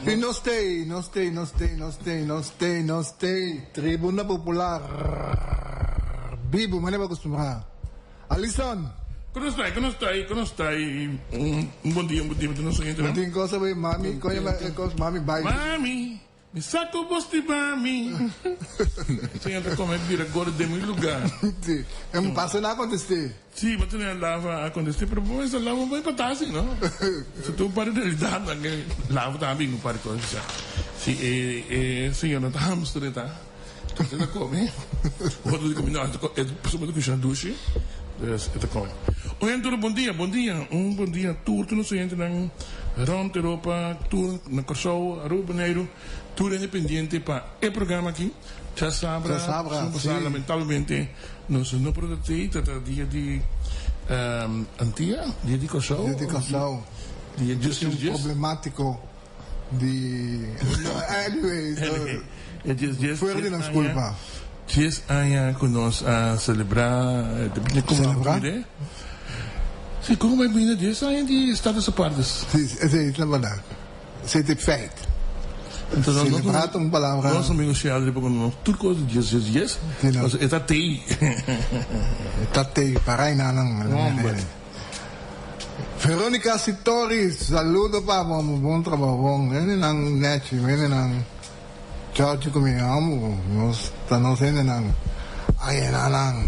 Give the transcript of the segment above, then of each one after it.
I nos t'ei, nos t'ei, nos t'ei, nos t'ei, nos t'ei, nos t'ei, Tribuna Popular bibu manera bo acostumbrá. Alison! Con nos t'ei, con nos t'ei, con nos t'ei. Un bon dia, un bon dia, mi ta nos oyente nan. Bo tin cosa bay mami, con yama e cos mami bay. Mami! Mi sa ku bo stima mi. Señor ta kome bira gordo den mi luga. Si, e pasa na kontest'é. Si, bo tene lava a kontest'é, pero bo mester lava bai pa tasi, no? Si tur par di realidatnan ke lava ta bin un par di kos asina. Si e e señor no ta hamster e ta, e ta kome. Otro di kome, no, e pasobra e ta kushina dushi, dus e ta kome. Oigan tur, bon dia, bon dia, un bon dia tur tur nos oyentenan. Rond Europa, tur na Kòrsou, Aruba, Boneiru, tur hende pendiente pa e programa aki. Djasabra, Djasabra, siman pasá sí. lamentablemente nos no por ta tei, ta ta dia di Antia, dia di Kòrsou, Dia di Kòrsou. dia djes Un djes djes. problemátiko di anyway, so Anyway, e djes djes fuera di djes nos aña, kulpa. djes aña ku nos a selebrá, komo Selebrá? Si, con bai bini dies aña di Status Apartes? Si, esei ta berdad. Esei ta e feit. Entonces, nos, Celebra ta un palabra. Nos amigo Sheldry por nos tur cos di dies, dies, dies. Si, no. Pasobra e ta tei. E ta tei, para einan nan. Homber. Veronica Sitori, saludo pa bo, bon trabou, bon. Hendenan nechi, hendenan George cu mi amo, nos ta nos hendenan ayenanan,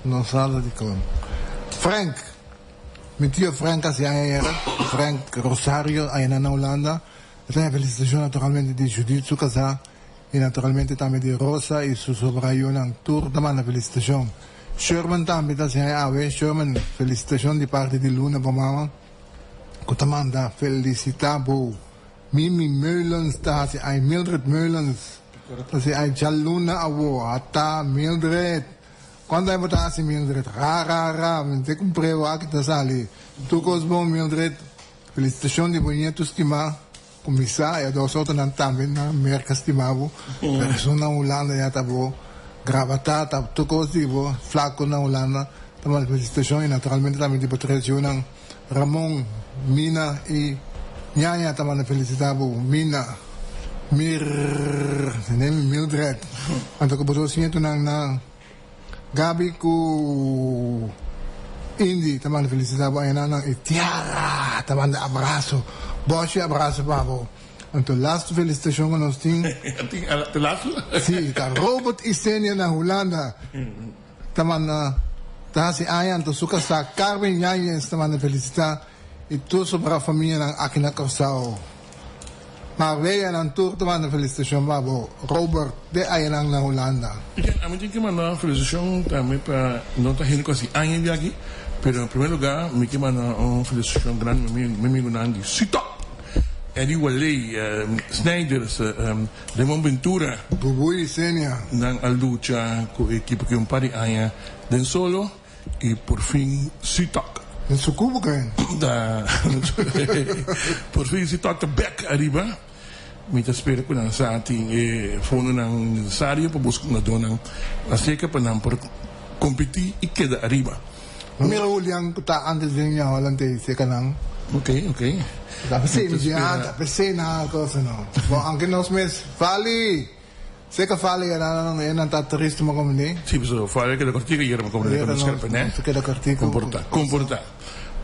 no sa lo dicon. Frank, mi tio Frank a haci aña ayera, Frank Rosario ayena na Hulanda, e ta haña felicitacion naturalmente di Judith su casá y naturalmente tambe di Rosa y su sobra yunan, tur ta manda felicitacion. Sherman tambe ta haci aña awe, Sherman felicitacion di parti di Luna bo mama cu ta manda felicita bo. Mimi Meulens ta hasi ai Mildred Meulens ta hasi ai djaluna awo ata Mildred cuanto ai bo ta hasi Mildred ra ra ra mi te cumpr'e wak ta sali tur cos bon Mildred felicitacion di bo nieto stima cu mi sa e dos otronan tambe na Merca stima bo pero esun na Hulanda ya ta bo grabata ta tur cos di bo flaco na Hulanda ta manda felicitacion y naturalmente tambe di bo tres yunan. Ramon, Mina y Ñaña ta manda felicita bo, Mina, Mir, Mildred, anto cu bo dos nietonan na Gaby cu Indy ta manda felicita bo añanan y Tiara ta manda abrazo, boshi abrazo pa bo. Anto lastu felicitacion cu nos tin, si, ta Robert y Senia na Hulanda. Ta manda ta hasi aña anto su kasá Carmen Yañez ta manda felisitá i tur su bra famianan aki na Kòrsou. Marbella nan tur ta manda felisitashon pa bo Robert de añanan na Hulanda. Bien, ami tin ke manda felisitashon tambe pa no ta hende ku hasi aña di aki, pero en primer lugar mi ke manda un felisitashon grandi pa mi amigunan di Sitop, Eddie Waley, Snijders, Raymond Ventura. Bubuy Senia. Nan a lucha ku e ekipo ki un par di aña den solo i por fin Sitok. Den su kubo kaen. Ta por fin Sitok ta bek ariba. Mi ta spera ku nan sa tin e fondonan nesesario pa buska hungadónan aserka pa nan por kompetí i keda ariba. No mira Julian ku ta antes den ña Holland ei seka nan. Ok, ok. Ta pesey mi di ah ta pesey nan a cosa no. Bon aunke nos mes Fali seka Fali ya nan e nan ta triste ma komende. Si pasobra Fali a keda kortiku yera ma komende keda skerp ne. Su keda kortiku. Komporta, komporta.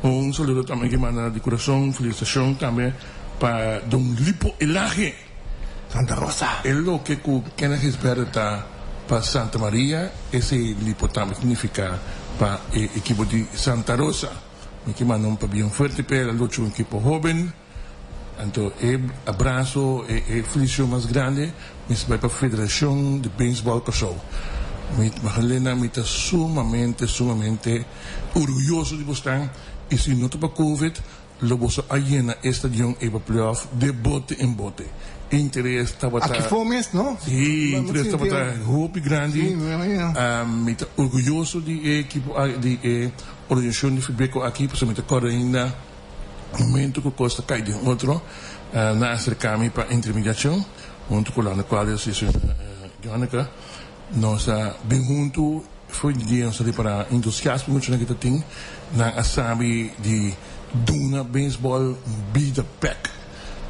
Un saludo tambe ki manda di kurason felisitashon tambe pa Don Lipo Elage. Santa Rosa. E loke ku Kenneth Gisberto ta pa Santa Maria, esei li por tambe signifiká pa e ekipo di Santa Rosa. Mi ke manda un pabien fuerte p'e, el a lucha un ekipo hóben. Anto e abraso, e e felisishon mas grandi mester bai pa Federashon di Beisbòl Kòrsou. Mi, Magalena, mi ta sumamente, sumamente orguyoso di bosnan i si no ta pa Covid, Lo boso a yena e stadion ei pa playoff de bote en bote. Interes tabata. Aki for mes, no? Sí, interes tabata hopi grandi. Sí, mi imagina. Mi ta orguyoso di e ekipo di e organisacion di Fibeko aki, pasobra mi ta corda ainda momento cu cos ta cay den otro, nan a acerca mi pa intermediacion hunto cu Orlando Cuadras y señora Jonica. Nos a bin huntu, for di dia nos a ripará entusiasmo muchanan ki ta tin. Nan a sabi di duna beisbòl bida bèk.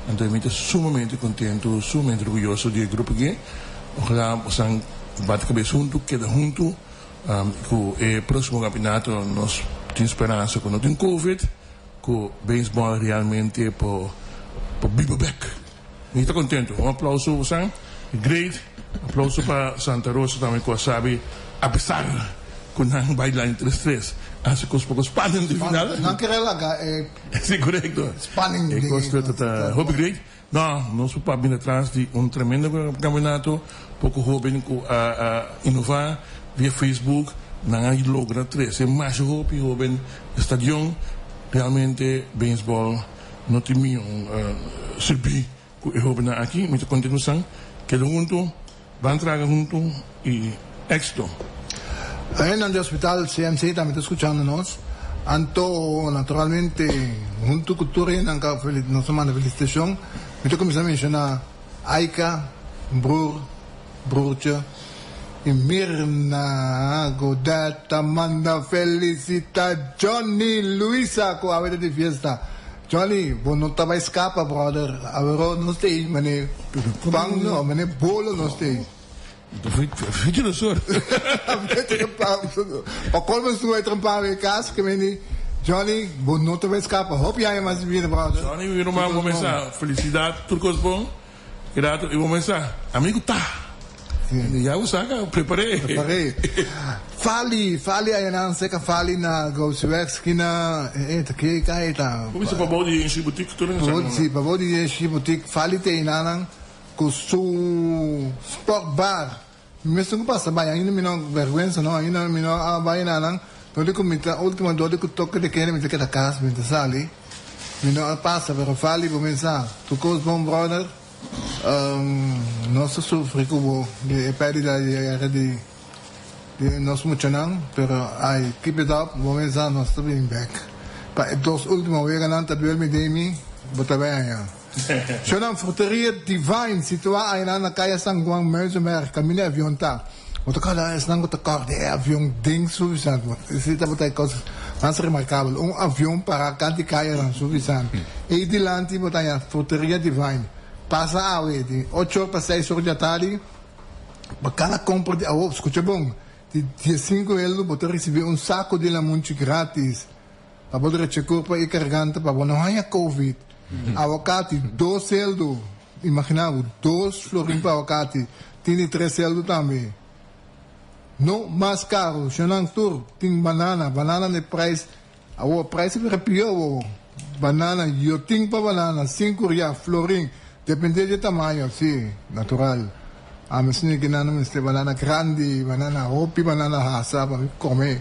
Anto mi ta sumamente kontentu, sumamente orguyoso di e grupo aki. Ojalá bosan bati kabes huntu, keda huntu ku e próksimo kampionato nos tin speransa ku no tin covid, ku beisbòl realmente por por biba bèk. Mi ta kontentu. Un aplauso bosan. Great. Aplauso pa Santa Rosa tambe ku a sabi apesar ku nan bai line tres tres hasi kos poko spannend di final. Nan kere laga e Si korekto. spanning E kos ta ta hopi great. No, nos por papia bini atras di un tremendo kampionato. Poko hoben ku a a inova via Facebook nan a logra trese masha hopi hoben stadion. Realmente beisbòl no tin mion sirbi ku e hobennan aki. Mi ta kontinua san keda huntu, ban traga huntu i éksito. Hendenan di hospital CMC tambe ta skuchando nos. Anto naturalmente huntu ku tur hendenan ka nos a manda felisitashon. Mi ta kuminsá menshoná Aika, broer, broertje, i Mirna Godet ta manda felisitá Johnny Luisa ku awe ta di fiesta. Johnny, bo no ta bai skapa brother, aweró nos ta ei mane pan no, mane bolo nos ta ei. Fecha no sor. Pa colmo estuvo ei trompa awe cas ke meni Johnny, bo no ta bai skapa, hopi aña mas di bida brother. Johnny mi ruman bo mesa felicidad tur cos bon. E rato e momen sa, ami ku ta. Ya bo sa ka, prepar'é. Prepar'é. Fali, fali ayanan seka fali na Goudseweg skina, e ta ke ka e ta. Bo bisa pabou di Yenshi Boutique tur nan sa ku. Si, pabou di Yenshi Boutique, fali te einanan ku su sport bar. Mi mester ku pasa bai, ainda mi no bergwensa no, ainda mi no a bai einanan, dor di ku mi ta ultimo dor di ku toke de keda mi ta keda kas, mi ta sali. Mi no a pasa, pero fali bo mensa, tur kos bon brother. Nos ta sufri ku bo di e pèrdida di e di di nos muchanan, pero ai keep it up, bo mesa nos ta bin bèk. Pa e dos ultimo weganan ta duel mi den mi, bo ta bai haña. Shownan Fruteria Divine situá ainan na Kaya San Juan Muizenberg kaminda e avion ta. Bo ta kòrda esnan ku ta kòrda e avion den Suffisant? Esei tabata e kos mas remarkabel, un avion pará kant di kayanan Suffisant. Ei dilanti bo ta haña Fruteria Divine. Pasa awe di ocho or pa seis or di atardi pa kada kompra di awo, skucha bon, di diesinku eldo bo ta risibí un sako di lamunchi gratis pa bo drecha kurpa i karganta pa bo no haña covid. Awakati, dos eldo. Imagina bo, dos florin pa awakati, tin di tres seldu tambe. No mas caro, shonan tur tin banana, banana na e prijs, awor prijs a bira pio awor, banana, yotin pa banana, sinku ria, florin, depende di e tamaño, si, natural. Ami siña ki nan mester banana grandi, banana hopi banana hasa pa mi come.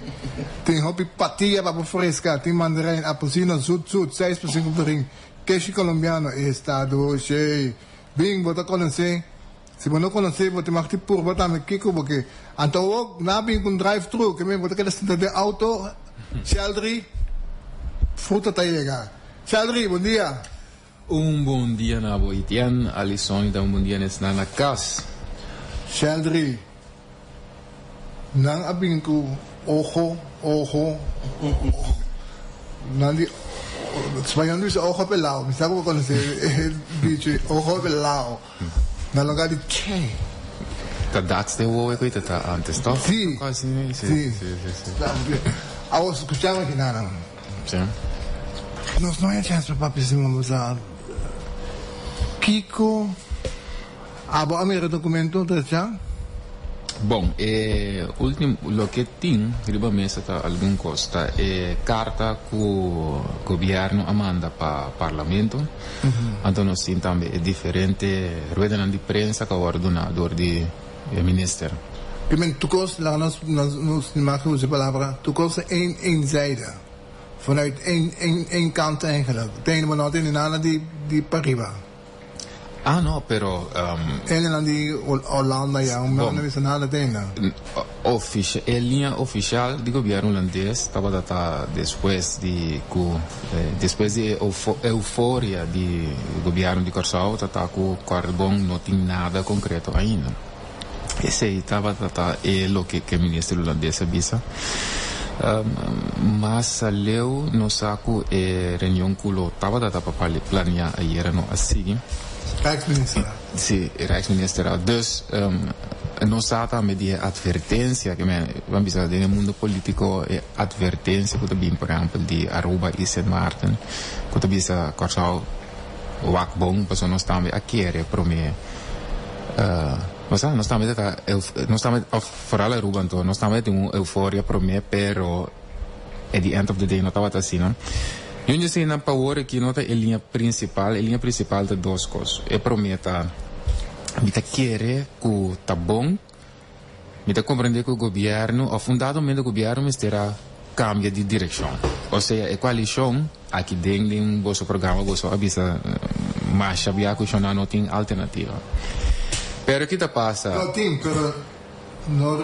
Tin hopi patia pa bo fresca, tin mandarin, apelsino zoet zoet, seis pa sinku florin. Keshi colombiano esta dushi. Bin, bo ta conoce. Si bo no conoce, bo tin mag di purba tambe kico bo ke. Anto awor nan a bin cu un drive thru, ke men bo ta keda sinta den auto, Sheldry, fruta ta yega. Sheldry, bon dia. Un bon dia na bo Etienne, Alison y ta un bon dia na esnan na cas. Sheldry, Nan a bin ku ojo, ojo, nan di spañol bisa ojo pelao, mi sa ku bo konosé e dicho ei, ojo pelao, na lugar di che. Ta dats den wowo ku ta antes toh? Si, si, si. Awor skucha mi kinanan. Si. Nos no haña chèns pa papia siman pasá. Kiko? Abo a mira documento drecha? Bon, e ultimo, loke tin riba mesa ta algun cos. Ta e carta cu gobierno a manda pa Parlamento. Anto nos tin tambe e diferente ruedanan di prensa cu a wordo duna door di e minister. Primer, tur cos, laga nos, nos mag usa e palabra, tur cos ta een eenzijde. Vanuit een, een, een kant eigenlijk. Tende bo no tende nada di, di pariba. Ah no, pero. Hendenan di Holanda ya un no bisa nada te ainda. Official, e liña oficial di gobierno Holandes tabata ta despues di cu despues di e euforia di gobierno di Corsou ta ta cu Cordebon no tin nada concreto ainda. Esey tabata ta e loke cu e minister Holandes a bisa. Mas aleu nos sa ku e reunion ku lo tabata ta pa planea ayera no a sigui. Rijksministerraad. Si, Rijksministerraad. Dus nos sa tambe di e advertencia, ke men ban bisa den e mundo politico e advertencia ku ta bin por ehempel di Aruba i Sint Maarten ku ta bisa Kòrsou wak bon pasobra nos tambe a kere prome bo sa nos tambe ta nos tambe of Foral Aruba anto nos tambe tin un euforia prome pero at the end of the day no tabata asina. Yun di eseinan pa awor aki no ta e liña principal, e liña principal ta dos cos. E prome ta mi ta kere cu ta bon, mi ta comprende cu gobierno of un dado momento gobierno mester a cambia di direccion. Osea e coalicion aki den den boso programa boso a bisa masha bia cu shona no tin alternativa. Pero ki ta pasa? No tin, pero No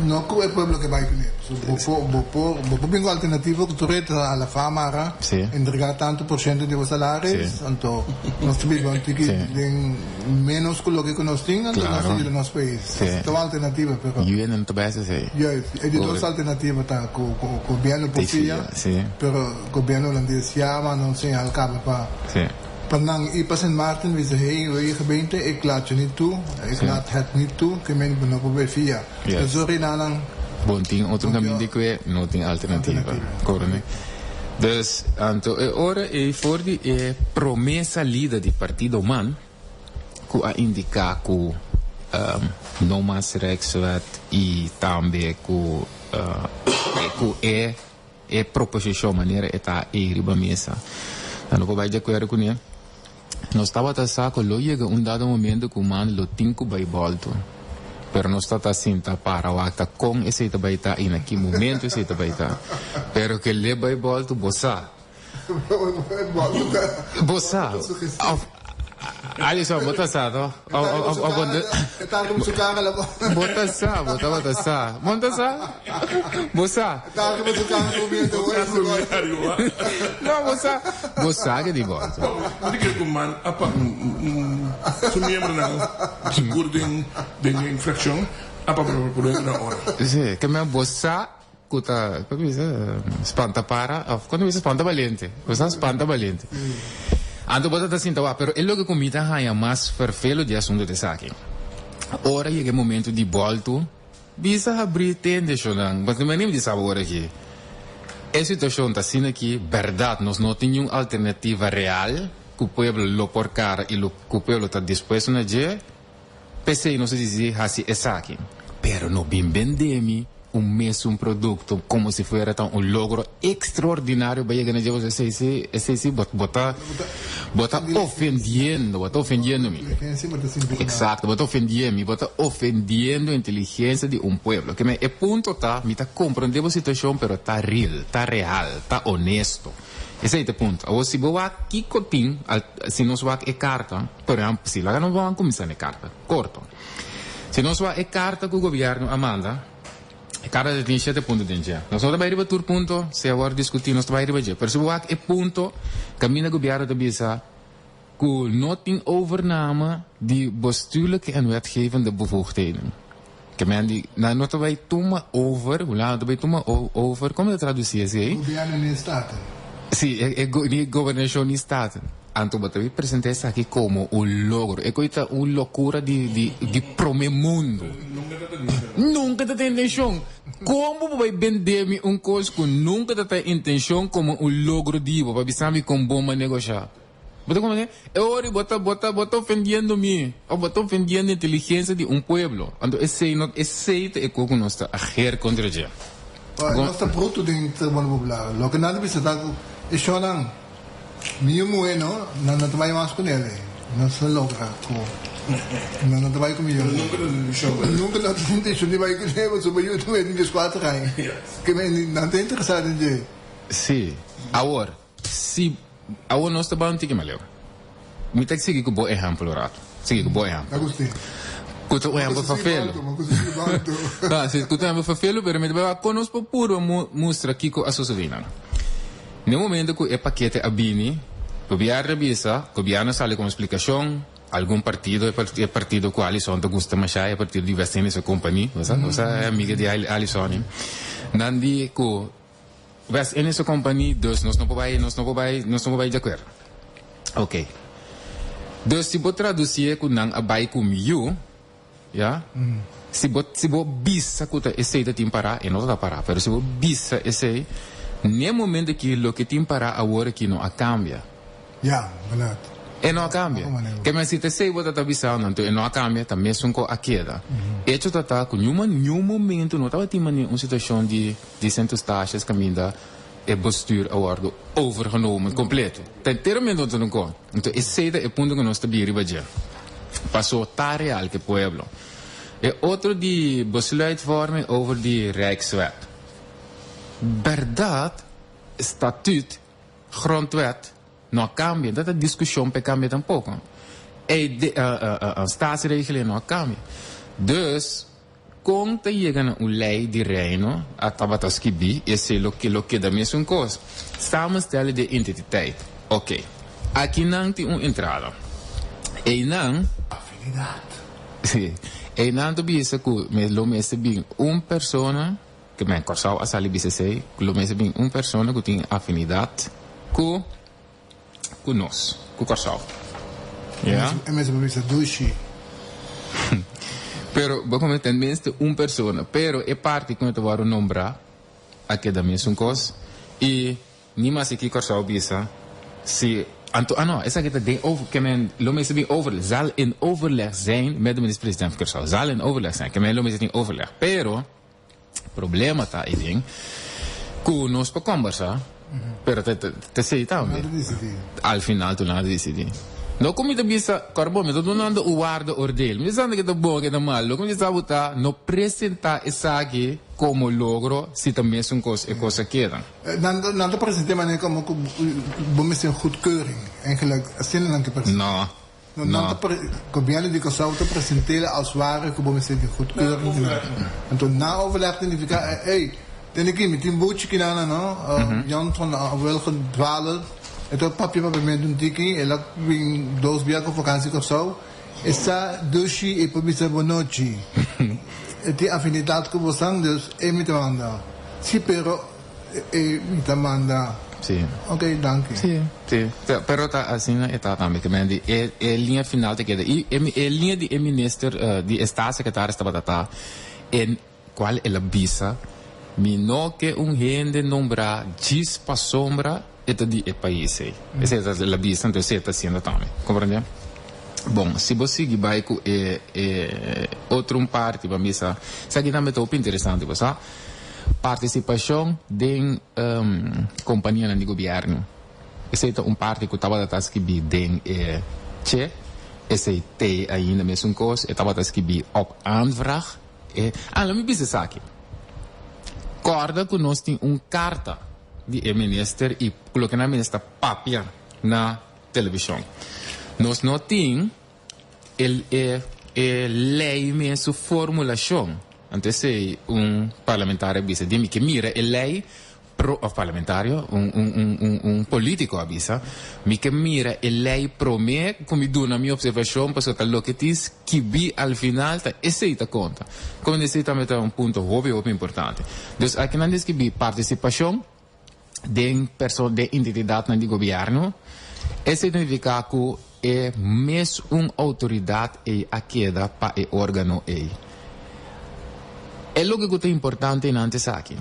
no ku e pueblo ke bai kuné. So bo por bo por bo por bin ku alternativa ku tur e ta a la fama ara, entregá tantu por shento di bo salaris, anto nos ta biba un tiki den ménos ku loke ku nos tin, anto nos ta yuda nos pais. Ta un alternativa pero. Yuda no ta bai hasi esei. Juist, e di dos alternativa ta ku ku gobièrnu por fia, pero gobièrnu hulandes ya manda un señal kaba pa. Pa nan i pa Sint Maarten bisa hey oye gemeente ik laat je niet toe, ik laat het niet toe, ke men bo no por bay fia. Ta sorry na nan. Bon tin otro caminda di cue no tin alternativa. Corne. Dus anto e ora ey for di e prome salida di partido man cu a indica cu no mas Rijkswet y tambe cu cu e E proposishon manera e ta ei riba mesa. Nan no por bai di akuerdo kuné. Nos tabata sa ku lo yega un dado momento ku man lo tin ku bai bòltu. Pero nos ta ta sinta para wak ta kon esei ta bai ta i na ki momento esei ta bai ta. Pero ke le bai bòltu bo sa. Bo sa. Òf Alison bo ta sa to? Bo ta sa, bo tabata sa. Bo no ta sa? Bo sa. No, bo sa. Bo sa ke di bòltu. Bo ta kere ku man a pa su miembronan sigur den den frakshon a papia por na ora. Si, ke men bo sa Ku ta, kon ta bisa, spanta para, òf kon ta bisa spanta baliente. Bo sa spanta baliente. Anto bo ta ta sinta wak, pero e loke ku mi ta haña mas ferfelo di e asuntu ta esaki. Ora yega e momento di bòltu, bisa habrí tende shonnan, pasobra mi a nima di sa awor aki. E situashon ta asina ki, bèrdat nos no tin niun alternativa real ku pueblo lo por kara i lo ku pueblo ta dispuesto na dje. P'esei nos a disidí hasi esaki. Pero no bin bende mi un mesun produkto komo si fuera ta un logro ekstraordinario pa yega na dje. Esei si, esei si bo bo ta bo ta ofendiendo, bo ta ofendiendo mi. Eksakto, bo ta ofendiendo mi, bo ta ofendiendo inteligensia di un pueblo. Ke men e punto ta, mi ta komprondé bo situashon pero ta real, ta real, ta honesto. Esei ta e punto. Awor si bo wak kiko tin, si nos wak e karta, por ehèmpel, si laga nos ban kuminsá na e karta, korto. Si nos wak e karta ku gobièrnu a manda, e karta ta tin shete punto den dje. Nos no ta bai riba tur punto, si a wòrdu diskutí nos ta bai riba dje. Pero si bo wak e punto kaminda gobièrnu ta bisa ku no tin overname di bestuurlijke en wetgevende bevoegdheden. Ke men di, nan no ta bai tuma over, Hulanda ta bai tuma over, como ta traduci esey? Gobierno ni Staten. Si, e ni gobernacion ni Staten. Anto bo ta bai presenta esaki como un logro. E coi ta un locura di di di prome mundo. Nunca ta ta intencion. Nunca ta ta intencion. Como bo bai bende mi un cos cu nunca ta ta intencion como un logro di bo pa bisa mi con bo m'a negosha? Bo ta comprende? E ora bo ta, bo ta, bo ta ofendiendo mi, of bo ta ofendiendo inteligencia di un pueblo. Anto esey no, esey ta e cu nos ta ager contra dje. Ora, nos ta bruto den Tribunal Popular. Loke nan ta bisa ta cu e shownan, mi yu muhe no, nan no ta bay mas cu nel. Nos ta logra cu nan no ta bay cu mi yu muhe. Pero nunca ta tin intencion. Nunca no ta tin intencion di bay cu nel, pasobra yu ta mete diescuater aña. Ke men, nan ta interesa den dje. Si. Awor, si Awor nos ta bai un tiki maleu. Mi ta sigui ku bo ehèmpel un ratu. Sigui ku bo ehèmpel. Agustin. Ku ta un ehèmpel fafelu. No, si ku ta un ehèmpel fafelu, pero mi ta bai wak kon nos por purba mustra kiko a sosodé nan. Na e momento ku e pakete a bini, gobièrnu a bisa, gobièrnu a sali ku un splikashon. Algun partido, e partido ku Alison ta gusta mashá, e partido di West Indische Compagnie, bo sa, bo sa e amiga di Alison, nan di ku West Indische Compagnie, dus nos no por bai, nos no por bai, nos no por bai di akuerdo. Ok. Dus si bo tradusié ku nan a bai ku mi yu, ya, si bo, si bo bisa ku ta esei ta tin pará, e no ta pará, pero si bo bisa esei, n'e momento aki loke tin pará awor aki no a kambia. Ya, berdad. E no a cambia. Ke men si ta esey bo ta ta bisando, anto e no a cambia, ta mesun ko a keda. Hecho ta ta cu niun niun momento no tabatin mane un situacion di di Sint Eustatius caminda e bestuur a wordo overgenomen completo. Ta enteramente no ta con. Anto esey ta e punto cu nos ta bin riba dje. Paso ta real ke pueblo. E otro di besluitvorming over di Rijkswet. Berdad, statuut Grondwet no a cambia, no ta discusion p'e cambia tampoco. E staatsregeling no a cambia. Dus, con ta yega na un ley di Reino a tabata skibi esey lo lo keda mesun cos. Samenstellen de identiteit. Ok. Akinan tin un entrada. Eynan. Afinidad. Si. Eynan ta bisa cu lo mester bin un persona. Ke men Kòrsou a sali bisa esei, ku lo mester bin un persona ku tin afinidat ku ku nos, ku Kòrsou. Ya. E mester por bisa dushi. Pero bo komo ten minste un persona, pero e parti ku no ta wòrdu nombrá a keda mesun kos i Ni mas aki Kòrsou bisa si anto ah no esaki ta den over ke men lo mester bin overleg zal in overleg zijn met de minister president van Curaçao zal in overleg zijn ke men lo mester tin overleg pero problema ta e den ku nos por kombersa pero ta ta esei tambe al final tur nan a disidí no ku mi ta bisa kòrda bo mi ta dunando un waarde oordeel mi ta bisa ke ta bon ke ta mal loke mi ta bisa bo ta no presenta esaki komo logro si ta mesun kos e kos a keda. Nan nan ta present'é manera komo ku bo mester un goedkeuring. Eigenlijk asina nan ke present'é. No, No, nan no. ta pre, gobièrnu di Kòrsou ta present'é als ware ku bo mester di goedkeuring di nan. Anto na overleg ta nifiká, ey, tende aki mi tin buchi kinana no, Jan van Wilgen dwalen, e ta papia papiamentu un tiki, el a bin dos bia ku vakansi Kòrsou, e sa dushi e por bisa bonochi. E tin afinidat ku bosan, dus e mi ta manda. Si, pero e mi ta manda. Sí. Ok, danki. Sí, sí. Pero ta asina e ta tambe. Ke men di e e liña final ta keda. I e e liña di e minister di e staatssecretaris tabata ta en cual el a bisa mi no ke un hende nombrá djis pasobra e ta di e pais ei. Esei ta el a bisa, anto esei e ta haciendo tambe. Comprende? Bon, si bo sigui bai cu e e otro un parti pa bisa, esaki tambe ta hopi interesante, bo sa. Participacion den companianan di gobierno. Esei ta un parti cu tabata ta skibi den e che, esei t'e ainda mesun cos, e tabata skibi op aanvraag. E, ah, lo mi bisa esaki. Corda cu nos tin un carta di e minister y loke nan minister papia na television. Nos no tin e e e ley mes su formulacion. Anto esey un parlamentario a bisa di mi ke mira e ley pro of parlamentario un un un un un politico a bisa mi ke mira e ley prome cu mi duna mi observacion pasobra ta loke tin skibi al final ta esey ta conta. Como esey tambe ta un punto hopi hopi importante. Dus aki nan tin skibi participacion den perso den identidatnan di gobièrnu, esei ta nifiká ku e mes un outoridat ei a keda pa e órgano ei. E loke ku ta importante einan ta esaki,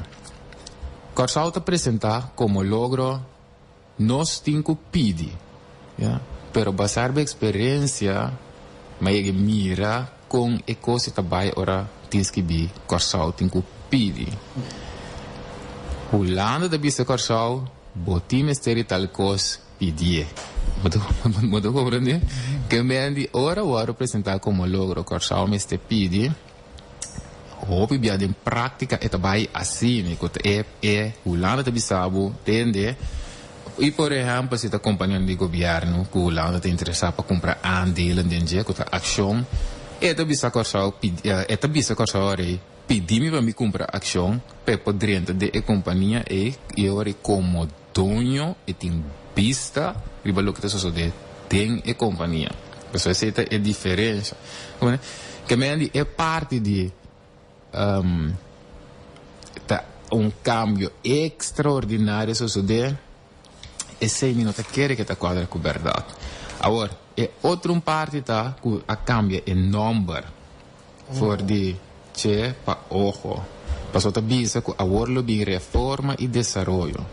Kòrsou ta presentá komo logro nos tin ku pidi, ya, pero basá riba eksperensia mi a yega mira kon e kos ta bai ora tin skibí Kòrsou tin ku pidi. Hulanda ta bisa Kòrsou bo tin mester di tal kos pidié. Bo ta bo ta komprendé? Ke men di ora wòrdu presentá komo logro Kòrsou mester pidi hopi bia den práktika e ta bai asina ku ta e e Hulanda ta bisa bo tende i por ehèmpel si ta kompanianan di gobièrnu ku Hulanda ta interesá pa kumpra aandelen den dje ku ta akshon e ta bisa Kòrsou pidi e ta bisa Kòrsou ora ei pidi mi pa mi kumpra akshon pa e por drenta den e kompania ei i ora ei komo doño e tin bista riba loke ta sosodé den e kompania. Pasobra esei ta e diferensha. Ke men di e parti di ta un kambio ekstraordinario sosodé, esei mi no ta kere ke ta kuadra ku bèrdat. Awor, e otro un parti ta ku a kambia e nòmber for di Che pa Ojo. Pasobra ta bisa ku awor lo bin reforma i desaroyo.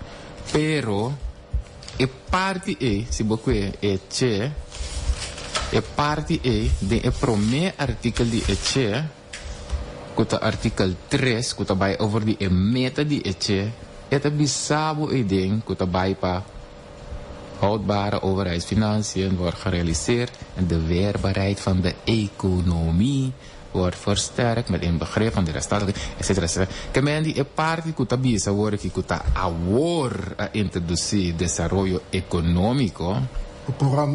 Pero e parti ei, si bo kue e Che, e parti ei den e promé artikel di e Che, ku ta artikel tres ku ta bai over di e meta di e Che, e ta bisa bo ei den ku ta bai pa houdbare overheidsfinanciën wordt gerealiseerd en de weerbaarheid van de economie wordt versterkt met inbegrip van de rechtsstatelijke etcetera etcetera. Ke men di e parti ku ta bisa awor aki ku ta awor a introdusí desaroyo ekonómiko. Bo por a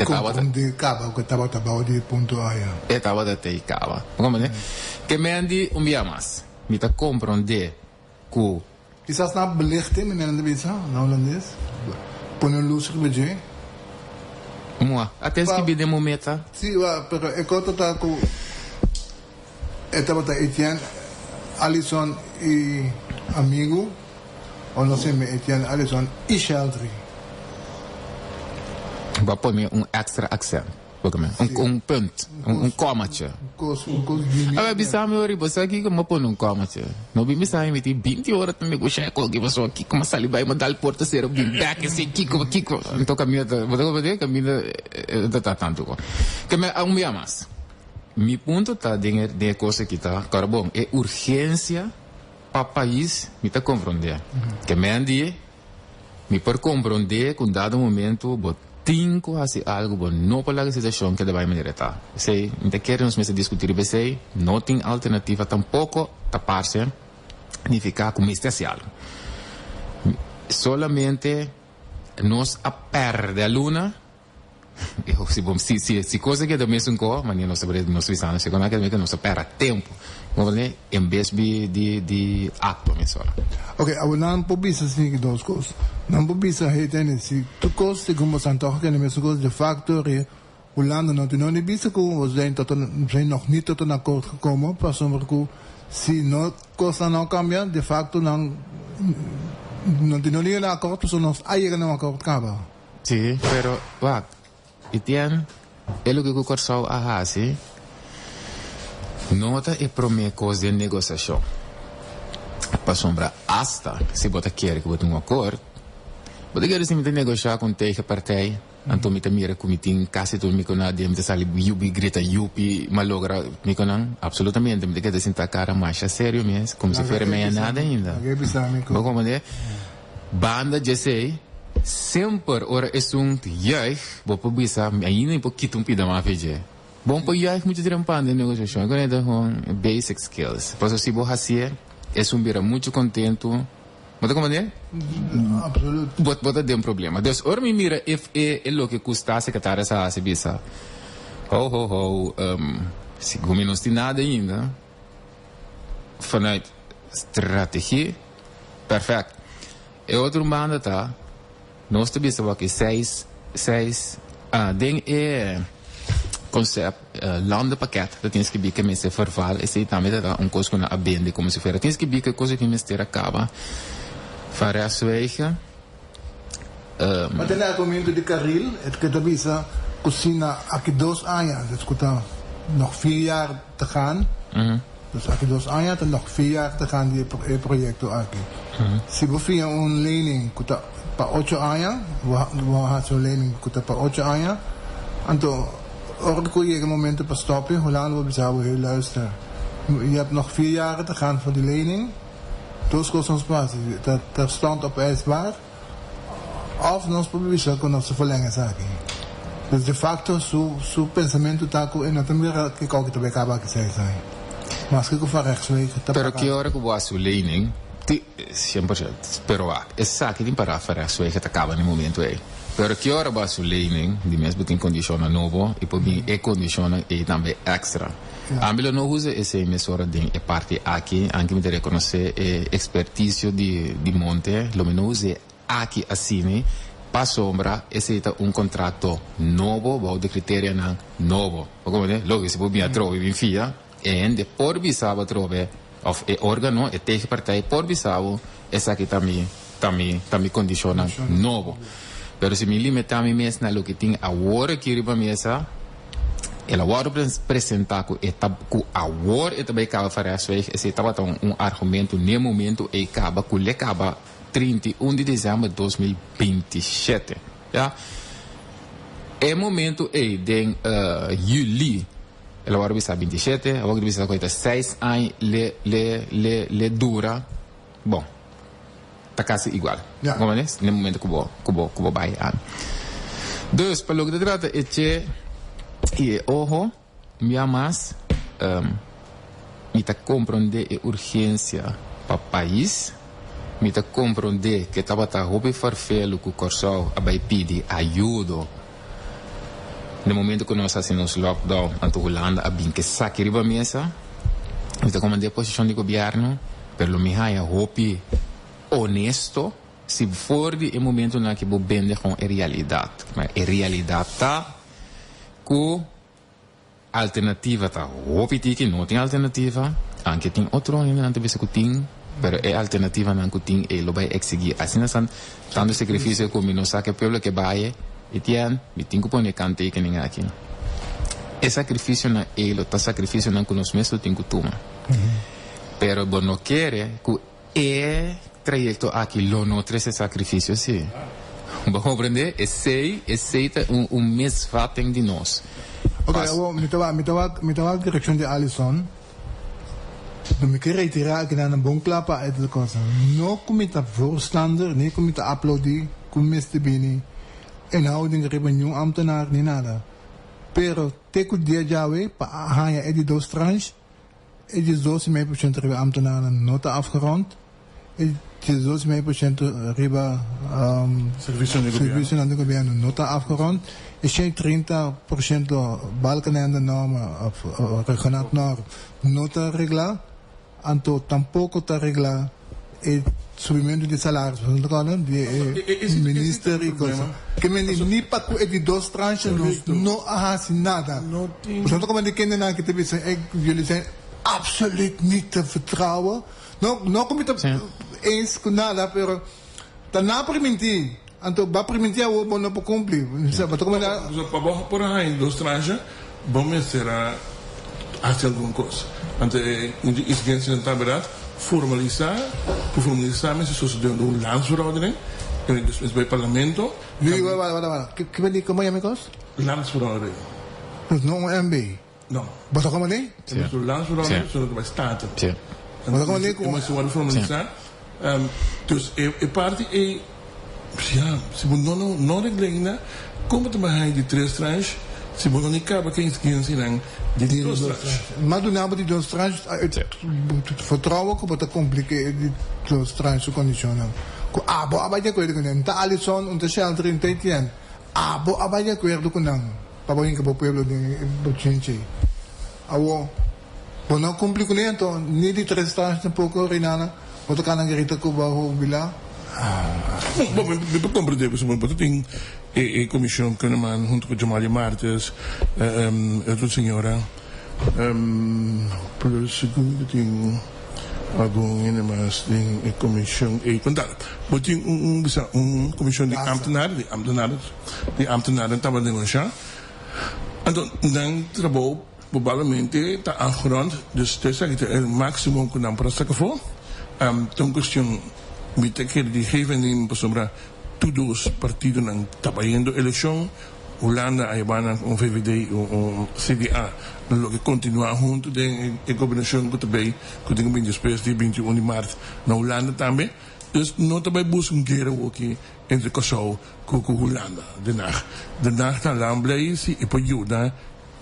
komprondé kaba ku e tabata bou di e punto aya. E tabata tei kaba. Bo komprondé? Ke men di un bia mas, mi ta komprondé ku. Kisas na belichting, manera nan ta bisa na hulandes, pone un lus riba dje. Mua, a ten skibí den bo meta? Sí, wa, pero e kota ta ku e tabata Etienne, Allison i amigu, o no sé, mi Etienne, Allison i Sheldry. Bo a pone un extra accent. Un, un punt, un, un kommaatje. Kos, un kos di mi. Awe bisa mi ori, bo sa kiko mi a pone un kommaatje? No bin bisa mi, mi tin binti ora ta negosha ku algin pasobra kiko mi a sali bai, mi a dal porta sera, bin bek i si kiko, kiko. Anto kaminda ta, bo ta comprende? Kaminda ta ta tantu kon. Ke mi un bia mas, mi punto ta den e, den e kos aki ta, kòrda bon, e urgensia pa pais mi ta comprende. Ke men di. Mi por komprondé ku un dado momento bo tin ku hasi algu, bo no por laga e situashon keda bai manera e ta. Esei, mi ta kere nos mester diskutí riba esei. No tin alternativa tampoko ta parse nifiká ku mester hasi algu. Solamente nos a pèrdè luna. Si bo si si si cosa keda mesun ko manera nos ta nos ta bisando si kona keda mesun nos ta pera tempo comprende en bes di di di actua mesora. Ok awor nan por bisa si dos cos nan por bisa hey tene si tur cos segun bo san toch kende mesun cos de facto re Hulanda no tin no ni bisa cu we zijn tot een zijn nog niet tot een akkoord gekomen pasobra cu si no cosnan no cambia de facto nan no tin no ni un akkoord pasobra nos a yega na un akkoord caba. Sí, pero wak, Etienne, e loke ku Kòrsou a hasi no ta e promé kos den negosiashon. Pasobra asta si bo ta kere ku bo tin un akord, bo ta kere si mi ta negoshá ku un tegenpartij, anto mi ta mira ku mi tin kasi tur mi koná den, mi ta sali yupi grita yupi, m'a logra mi konan? Absolutamente, mi ta keda sintá kara masha serio mes, komo si fuera mi a nada ainda. Bo komprendé? Banda djesei, semper ora esun juich, bo por bisa, mi ainda mi por kita un pida mas fe dje. Bo no por juich muchu trempan den negociacion, e kone ta gewoon basic skills. Pasobra si bo hacié, esun bira muchu kontentu, bo ta comprende? Absoluut. Bo bo ta den problema. Dus ora mi mira e e e loke ku staatssecretaris a hasi bisa, ho ho ho, segun mi nos tin nada ainda. Vanuit strategie, perfect. E otro banda ta, nos ta bisa wak e seis, seis, ah, den e concept landenpakket ta tin skibi ke mester verval, esei tambe ta un kos ku nan a bende komo si fuera. Tin skibi ke kos aki mester a kaba van rechtswege. Ma den e argumento di Carril, e ke ta bisa ku si na aki dos aña, dus ku ta nog vier jaar te gaan, dus aki dos aña ta nog vier jaar te gaan di e proyecto aki. Si bo fia un lening ku ta pa ocho aña, bo hasi un lening ku ta pa ocho aña, anto ora ku yega e momento pa stopia, Hulanda bo bisa bo, hey luister, je hebt nog vier jaren te gaan voor die lening. Dos kos nos por hasi, ta terstond opeisbaar òf nos por bisa ku nos ta verleng esaki. Dus de facto su su pensamentu ta ku e no ta mira kiko ku ta bai kaba aki seis aña. Maske ku van rechtswege ta Pero ki ora ku bo hasi un lening, ti, 100%, pero wak, esaki tin pará van rechtswege ta kaba na e momento ei. Pero ki ora bo hasi un lening, di mes bo tin kondishonnan nobo i por bin e kondishonnan ei tambe èkstra. Ami lo no usa esei mesora den e parti aki, anke mi ta rekonosé e ekspertisio di di Monte, lo mi no us'é aki asini. Pasobra esei ta un kontrakto nobo bou di kriterianan nobo. Bo komprende? Loke si bo bin atrobe bin fia, e hende por bisa bo atrobe, òf e órgano, e tegenpartij por bisa bo, esaki ta mi, ta mi, ta mi kondishonnan nobo. Pero si mi limitá mi mes na loke tin awor aki riba mesa, el a wòrdu presentá ku e ta, ku awor e ta bai kaba van rechtswege, esei tabata un argumento n'e momento ei kaba ku l'e kaba 31 di december 2027 ya. E momento ey den juli el a worde bisa 27, a worde bisa cu e ta seis aña le le le le dura, bon ta casi igual, comprende? Na e momento cu bo cu bo cu bo bay an. Dus pa loke ta trata e che y e oho. Un bia mas, mi ta komprondé e urgensia pa pais. Mi ta komprondé ku e tabata hopi farfelu ku Kòrsou a bai pidi ayudo na momento ku nos hasi nos lockdown, anto Hulanda a bin ku esaki riba mesa. Mi ta komprondé e posishon di gobièrnu, pero lo mi haña hopi honesto si for di e momentunan aki bo bende kon e realidat. E realidat ta ku Alternativa ta hopi tiki, no tin alternativa, anke tin otro hendenan ta bisa ku tin, pero e alternativanan ku tin ei lo bai eksigí asina san tantu sakrifisio ku mi no sa ke pueblo ke bai i tien, mi tin ku pone kanttekening aki. E sakrifisionan ei lo ta sakrifisionan ku nos mes lo tin ku tuma. Pero bo no kere ku E trayecto aki lo no trece sacrificio si. Bo comprende? Esey, esey ta un, un misvatting di nos. Ok, awor mi ta mi ta mi ta wak direccion di Alison. No mi ke retira aki nan bon kla pa e cosa. No ku mi ta voorstander ni ku mi ta aplaudi ku mester bini inhouding riba niun ambtenaar ni nada. Pero te ku dia djawe pa haña e di dos tranche E 12,5% riba ambtenaren no ta afgerond. E 12,5% riba servicionan di gobierno no ta afgerond. E 130% Balkenende normen of Rhuggenaath norm no ta regla. Anto tampoco ta regla e subimento di salaris di e minister y cosa. Ke men di ni pa cu e di dos tranche nos no a haci nada. Nos no ta como di kendenan ki ta bisa e jullie zijn absoluut niet te vertrouwen. No, no cu mi ta eens cu nada, pero ta na priminti. Anto ba priminti awor bo no por cumpli. Bo ta como na. Pa bo por a haña dos tranche bo mester a haci algun cos. Anto e exigencianan ta berdad formalisa, cu formalisa mester sosode un landsverordening, en despues bay parlamento. Wait, wait, wait, wait, ki bini, como yama e cos? Landsverordening. Dus no un MB? No. Bo ta como ni? Si. Un landsverordening, so no ta bay Staten. Si. Bo ta como ni cu. E mester wordo formalisa. Dus e parti ey, ya, si bo no no regla ainda, con bo ta bay haña di tres tranche si bo no ni caba cu e exigencianan di dos tranche? Ma duna bo di dos tranche uit vertrouwen cu bo ta cumpli cu e di dos tranche su condicionnan. Cu abo a bay di acuerdo cu nan. Un ta Alison, un ta Shelter y un ta Etienne. Abo a bay di acuerdo cu nan pa bo hinca bo pueblo den e bochinchi ey. Awor, bo no cumpli cu ne anto ni di tres tranche tampoco, Reinana. Bo ta cana grita cu bo a hubila. Bo, mi por comprende pasobra bo ta tin e e comision Kunneman hunto cu Jamali Martes, e otro señora, plus segun cu tin algun hende mas den e comision ey. Con tal, bo tin un un bisa un comision di ambtenaar, di ambtenaar, di ambtenaarnan tabata negocia, anto nan trabou Probablemente ta afgerond, dus ta esaki ta e maximo cu nan por a saca afo. Ta un cuestion mi ta kere di geef en neem pasobra tur dos partidonan ta bayendo eleccion. Hulanda a yaba nan un VVD y un CDA lo ke continua hunto den e gobernacion cu ta bay cu tin cu bin despues di 21 di maart na Hulanda tambe. Dus no ta bay busca un guera awoki entre Kòrsou cu Hulanda. Den Haag. Den Haag ta lan blij si e por yuda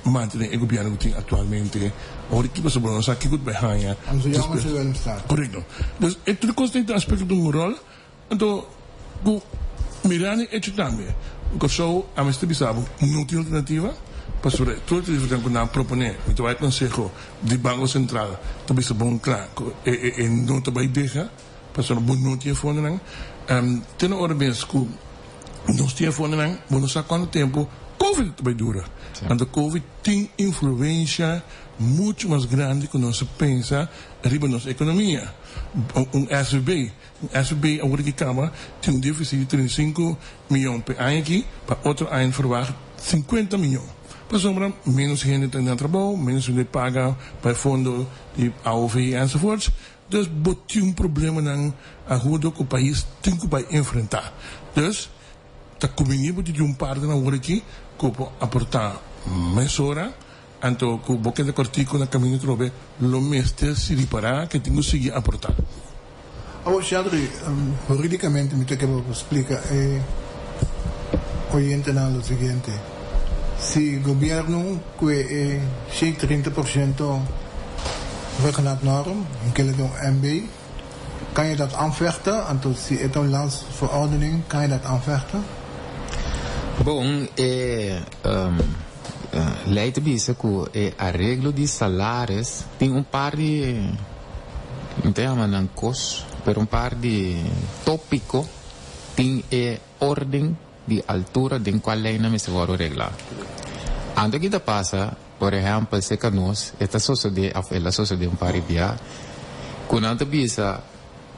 Mantene e gobierno cu tin actualmente ora ki pasobra no sa kico ta bay haña despues. Correcto. Dus e tur cos tin aspecto di un rol anto cu mirando e hecho tambe cu Kòrsou a mester bisa bo no tin alternativa pasobra tur alternativa cu nan a propone mi ta bay conseho di Banco Central ta bisa bon cla cu e no ta bay deha pasobra bo no tin e fondonan te na ora mes cu. Nos tin e fondonan, bo no sa cuanto tempo Covid ta bay dura. Anto Covid tin influencia mucho mas grandi cu nos a pensa riba nos economia. Un SVB, un SVB awor ki caba tin un deficit di 35 miyon p'e aña aki, pa otro aña verwacht 50 miyon. Pasobra menos hende ta na trabou, menos hende paga pa e fondo di AOV enzovoorts. Dus bo tin un problemanan agudo ku pais tin ku bai enfrentá. Dus ta kumbiní bo di un partenan awor aki ku por aportá mesora, anto ku bo keda kòrtiku na kaminda atrobe lo mester si ripará ke tin ku sigui aportá. Awor Shadri, huridikamente mi ta ke bo splika e oyentenan lo siguiente, si gobièrnu Ku e 130 por ciento ruggengraatnorm, un kele den un MB, kan je dat aanvechten? Anto si e ta un landsverordening, kan je dat aanvechten? Bon, e lei ta bisa ku e areglo di salaris tin un par di, mi ta yama nan kos, pero un par di topiko tin e orden di altura den cual leynan mester wordo regla. Anto ki ta pasa, por ehempel cerca nos e ta sosode of el a sosode un par di bia cu nan ta bisa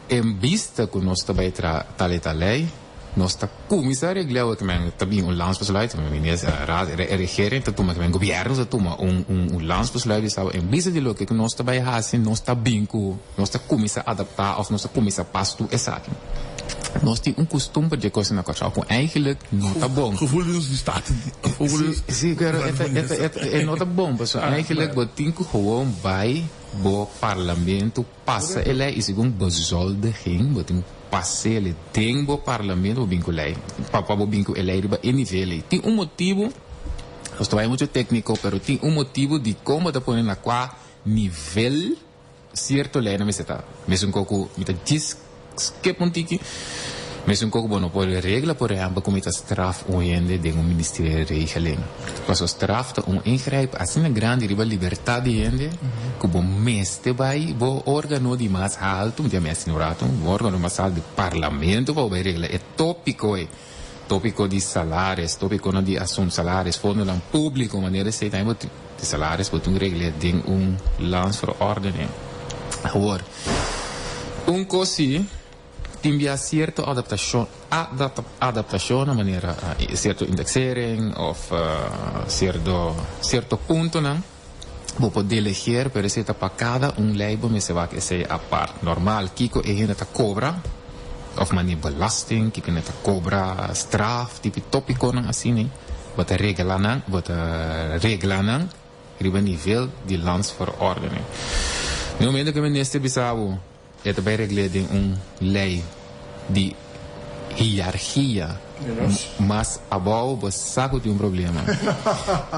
en bista cu nos ta bay traha tal y tal ley, nos ta cuminsa regla awor kimen ta bin un landsbesluit, minister, e regering ta tuma kimen gobierno ta tuma un un landsbesluit bisa en bista di loke cu nos ta bay haci nos ta bin cu nos ta cuminsa adapta of nos ta cuminsa pas tur esaki. Nos tin un kustumber dje kos na Kòrsou ku eigenlijk no ta bon. Gevoelens di staat. Si, si, pero e ta, e ta, e ta, e no ta bon pasobra eigenlijk bo tin ku gewoon bai bo parlamento pasa e lei i segun bezoldiging bo tin ku pas'e den bo parlamento bo bin ku lei pa pa bo bin ku e lei riba e nivel ei. Tin un motibu, nos ta bai muchu tékniko, pero tin un motibu dikon bo ta pone na kua nivel. Cierto leynan mester ta mesun co cu mi ta djis skip un tiki, mesun co cu bo no por regla por ehempel cu mi ta straf un hende den un ministerie regeling. Paso straf ta un ingrijp asina grandi riba libertad di hende cu bo mester bay bo organo di mas halto, mi ta yama asina un rato, bo organo mas halto di parlamento pa bo bay regla e topico ey. Topico di salaris, topiconan di asun salaris, fondonan publico, manera esey tambe bo tin, di salaris bo tin regle den un landsverordening. Awor, un cos si, tin bia cierto adaptacion, adaptacionnan manera cierto indexering of cierto, cierto puntonan bo por delegeer, pero esey ta pa cada un ley bo mester wak esey apart. Normal, kico e hende ta cobra, of mane belasting, kico hende ta cobra, straf, tipo topiconan asina, bo ta regla nan, bo ta regla nan riba nivel di landsverordening. Den momento cu e minister bisa bo, E ta bay regl'é den un ley di hiargia mas abao bo sa cu tin un problema.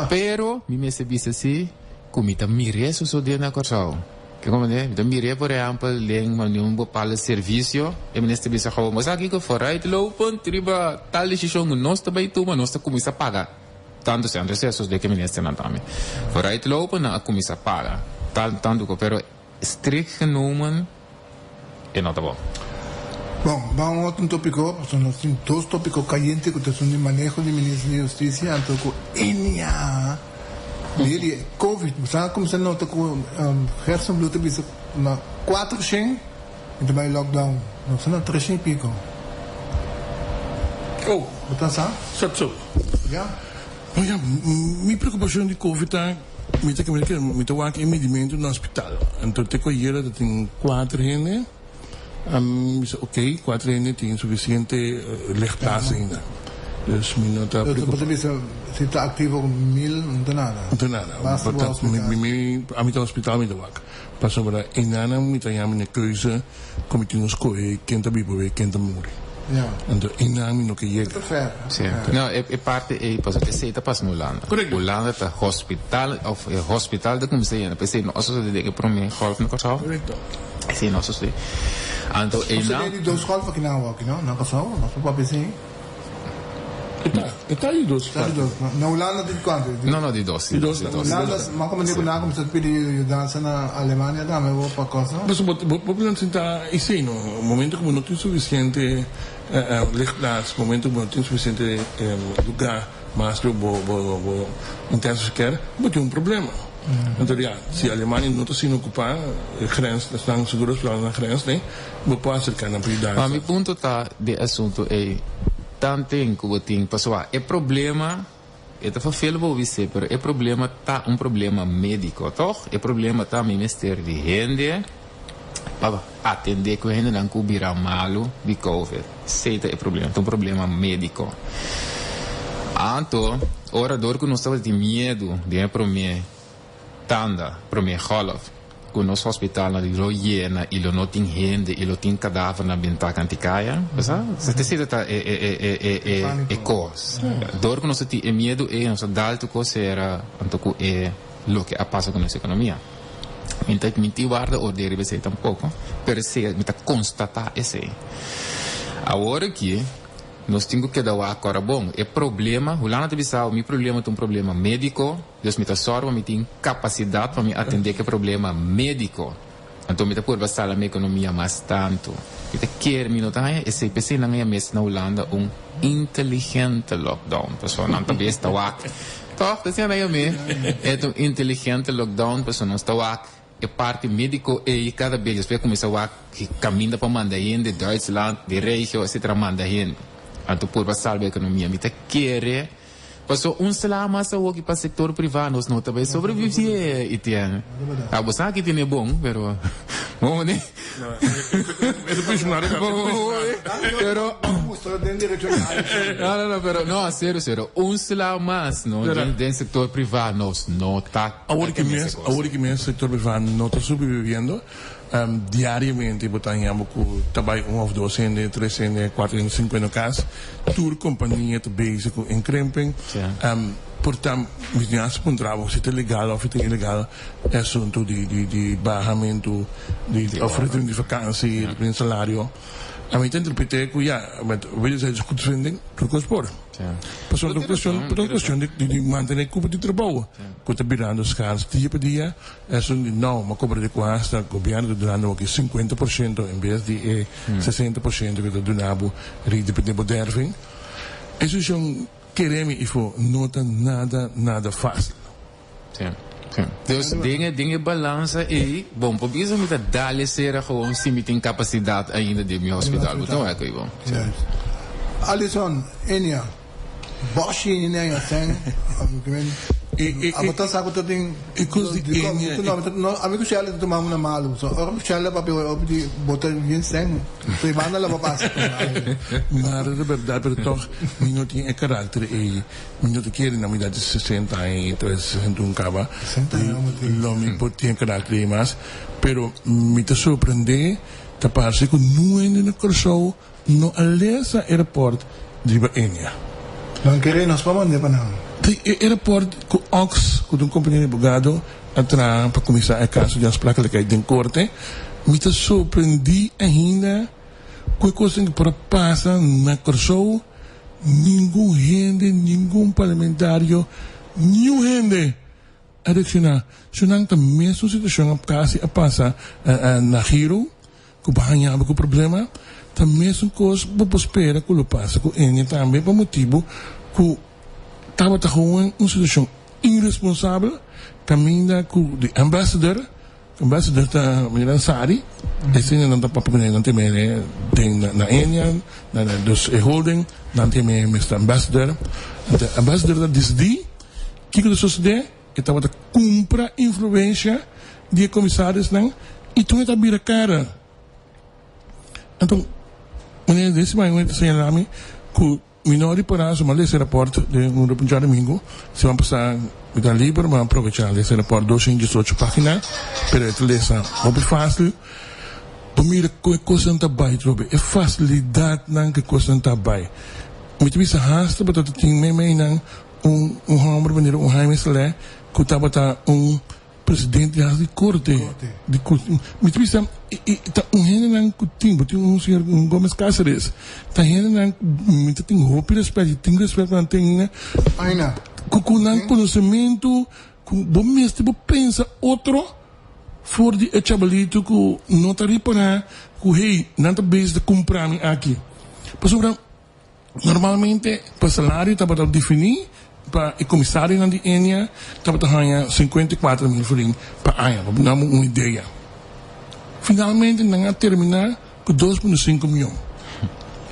Pero mi mester bisa si cu mi ta mir'é sosodé na Corsou. Ke comprende? Mi ta mir'é por ehempel den manera un bepaalde servicio e minister bisa gewoon bo sa kico vooruitlopend riba tal decision cu nos ta bay tuma nos ta cuminsa paga tanto si anto esei a sosodé cu e ministernan tambe. Vooruitlopend nan a cuminsa paga tal tanto pero Strikt genomen e no ta bon. Bon, ban un otro topico, pasobra nos tin dos topico cayente cu ta esun di maneho di Minister di Husticia anto cu ENIA di di Covid. Bo sa cuminsa nota cu Gerson Blue ta bisa na cuatro shen y ta bay lockdown. Nos ta na tres shen y pico. Oh. Bo ta sa? Sa so. Ya. Oiga, mi preocupacion di Covid ta. Mi ta kere kere mi ta wak e midimentu na hospital. Anto te ku ayera ta tin kuater hende. Mi bisa ok, kuater hende tin sufisiente ligplaats ainda. Dus mi no ta Bo preokupa. ta bisa si ta aktivo ku mil no ta nada. No ta nada. Basta bo hospital. Mi mi ami ta hospital mi ta wak. Pasobra enanan mi ta yama na keuze ku mi tin ku skohe ken ta biba wei ken ta muri. Ja. Anto einan mi no ke yega. Ta ver. Sí. No, e parti ei pasobra esei ta pasa na Hulanda. Korekto. Hulanda ta hospital of e hospital ta kuminsá yena. P'esei no a sosodé den e promé golf na Kòrsou. Korekto. Esei no a sosodé. Anto No einan. sosodé di dos golf aki na awor aki no, na Kòrsou. Nos por papia esei. E ta, e ta di dos Ta di parti. dos. Na Hulanda tin kuantu? Di No, no, di dos, Di di dos dos, di ta. dos. Hulanda, mas ku ku nan kuminsá pidi yudansa na Alemania tambe bo pa kos, no? Pasobra bo, bo bo por sinta esei, no? Momento ku bo no tin sufisiente ligplaats, momento ku bo no tin sufisiente lugá mas lo bo bo bo intensive care, bo tin un problema. Anto ya, si Alemania no ta asina okupá, e grens, esnan seguro hospital na grens, ne, bo por aserká nan pa yudansa. Ma mi punto ta di e asunto ei, tanten ku bo tin, pasobra e problema e ta vervel bo bis'é, pero e problema ta un problema médiko, tòg? E problema ta mi mester di hende pa atendé ku hendenan ku bira malu di covid. Esei ta e problema, ta un problema médiko. Anto, ora dor ku nos tabatin miedu den e promé tanda, promé golf, ku nos hospitalnan lo yena i lo no tin hende i lo tin kadavernan bentá kanti kaya, bo sa? Esei ta e e e e e e kos. Dor ku nos a tin e miedu ei, nos a dal tur kos sera anto ku e loke a pasa ku nos ekonomia. Mi ta mi tin warda orde riba esei tampoko, pero esei mi ta konstatá esei. Awor aki nos tin ku keda wak ora bon. E problema, Hulanda ta bisa mi problema ta un problema médiko, dus mi ta sòru pa mi tin kapasidat pa mi atendé ku e problema médiko. Anto mi ta purba sala mi ekonomia mas tantu. Mi ta kere, mi no ta haña esei, p'esei nan haña mes na Hulanda un inteligente lockdown, pasobra nan ta bes ta wak. Tòg, ta siña nan yam'é, e ta un inteligente lockdown pasobra nos ta wak e parti médiko ei kada bes despues a kuminsá wak kaminda pa manda hende, Duitsland, di regio, etcetera, manda hende. Anto purba salba ekonomia. Mi ta kere. Paso un sla mas awoki pa sector priva nos no ta bay sobrevivi Etienne. Ah bo sa ki tene bon pero bo ne. Pero no no no pero no serio serio un sla mas no den sector priva nos no ta. Awor ki mes awor ki mes sector priva no ta sobreviviendo. Diariamente bo ta haña bo ku ta bai un òf dos hende, tres hende, kuater hende, sinku hende kas. Tur kompania ta bezig ku inkrimping. Por ta mi tin hasta puntra bo si ta legal òf ta ilegal e asuntu di di bahamentu di òf reducing di vakansi, reducing di salario. Ami ta interpreté ku ya, met wederzijdse goedvinding tur kos por. Pasobra ta un kuestion, ta un kuestion di mantené kupo di trabou ku ta birando skars dia pa dia. Esun di nou, ma cobra di cu hasta gobierno ta dunando aki 50% en bes di e 60% cu ta duna bo ri di bo derving. E situacion, kere mi ifo, no ta nada, nada facil. Sí, sí. Dus den e, den e balansa ei, bon, por bisa mi ta dale sera gewoon si mi tin capacidad ainda den mi hospital. Bo ta wak ei bon. Sí. Alison, Enia. Boshi ni nen asen abo ta sa ku ta tin ami ku Shelley ta tuma una malu so ora ku Shelley a papia hopi di bo ta bien sen so e banda la bo pasa Maar de berdad pero toch mi no tin e karakter ei mi no ta kere na mi edad di 60 aña i ta 61 kaba lo mi por tin e karakter ei mas pero mi ta sorprende ta parse ku no hende na Kòrsou No a lesa e report riba Enia. Nan kere nos pa mand'é pa nan. Di e report ku Ox, ku ta un kompania di abogado, a traha pa kuminsá e kaso di aansprakelijkheid den korte, mi ta sorprendí ainda ku e kosnan ku por a pasa na Kòrsou, ningun hende, ningun parlamentario, niun hende a reakshoná. Su nan ta mesun situashon a kasi a pasa na Giro. Ku bo haña bo ku problema, ta mesun kos bo por spera ku lo pasa ku Enia tambe pa motibu ku tabata hoen un situashon iresponsabel kaminda ku di ambassador, ambassador ta meneer Ansari, esei nan ta papia kuné nan tin mene den na Enia, na dus e holding nan tin mene Mister Ambassador, anto ambassador ta disidí kiko ta sosodé. E tabata kumpra influensha di e komisarisnan i tur e ta bira kara. Anto, meneer den siman ta señalá mi ku mi no a ripará su, mi a lesa e rapòrt den un djadumingu, siman pasá mi ta liber, mi a aprovechá lesa e rapòrt, 218 página, pero e ta lesa hopi fásil. Bo mira kon e kosnan ta bai trobe, e fasilidatnan ku e kosnan ta bai. Mi ta bisa hasta bo ta tin meimeinan Un un homber manera un Jaime Saleh cu tabata un presidente di korte di mi ta bisa ta un hendenan ku tin bo tin un señor Gomez Caceres ta hendenan mi ta tin hopi respet y tin respet pa nan tin ku ku nan konosementu ku bo mester bo pensa otro for di e chabalito ku no ta ripará ku hey nan ta bezig ta kumpra mi aki pasobra Normalmente pa salario tabata definí pa e komisarionan di Enia tabata haña 54 mil florin pa aña, pa duna bo un idea. Finalmente nan a terminá ku 2.5 mion.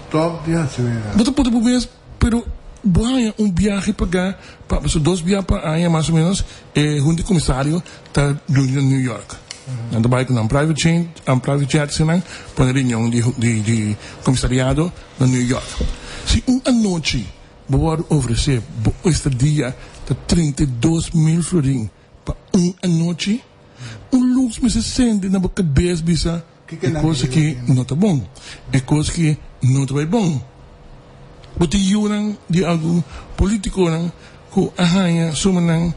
Stop di hasi wega. Bo ta puntra bo mes, pero bo haña un biahe pagá pa, pasobra dos bia pa aña mas o menos e hunta di komisario ta reuni na New York. Nan ta bai ku nan private jet, private jet eseinan, pone reunion di di komisariado. na New York. Si un anochi bo wòrdu ofresé bo estadia ta 32 mil florin pa un anochi, un lus mester sende na bo kabes bisa e kos aki no ta bon, e kos aki no ta bai bon. Bo tin yunan di algun politikonan ku a haña sumanan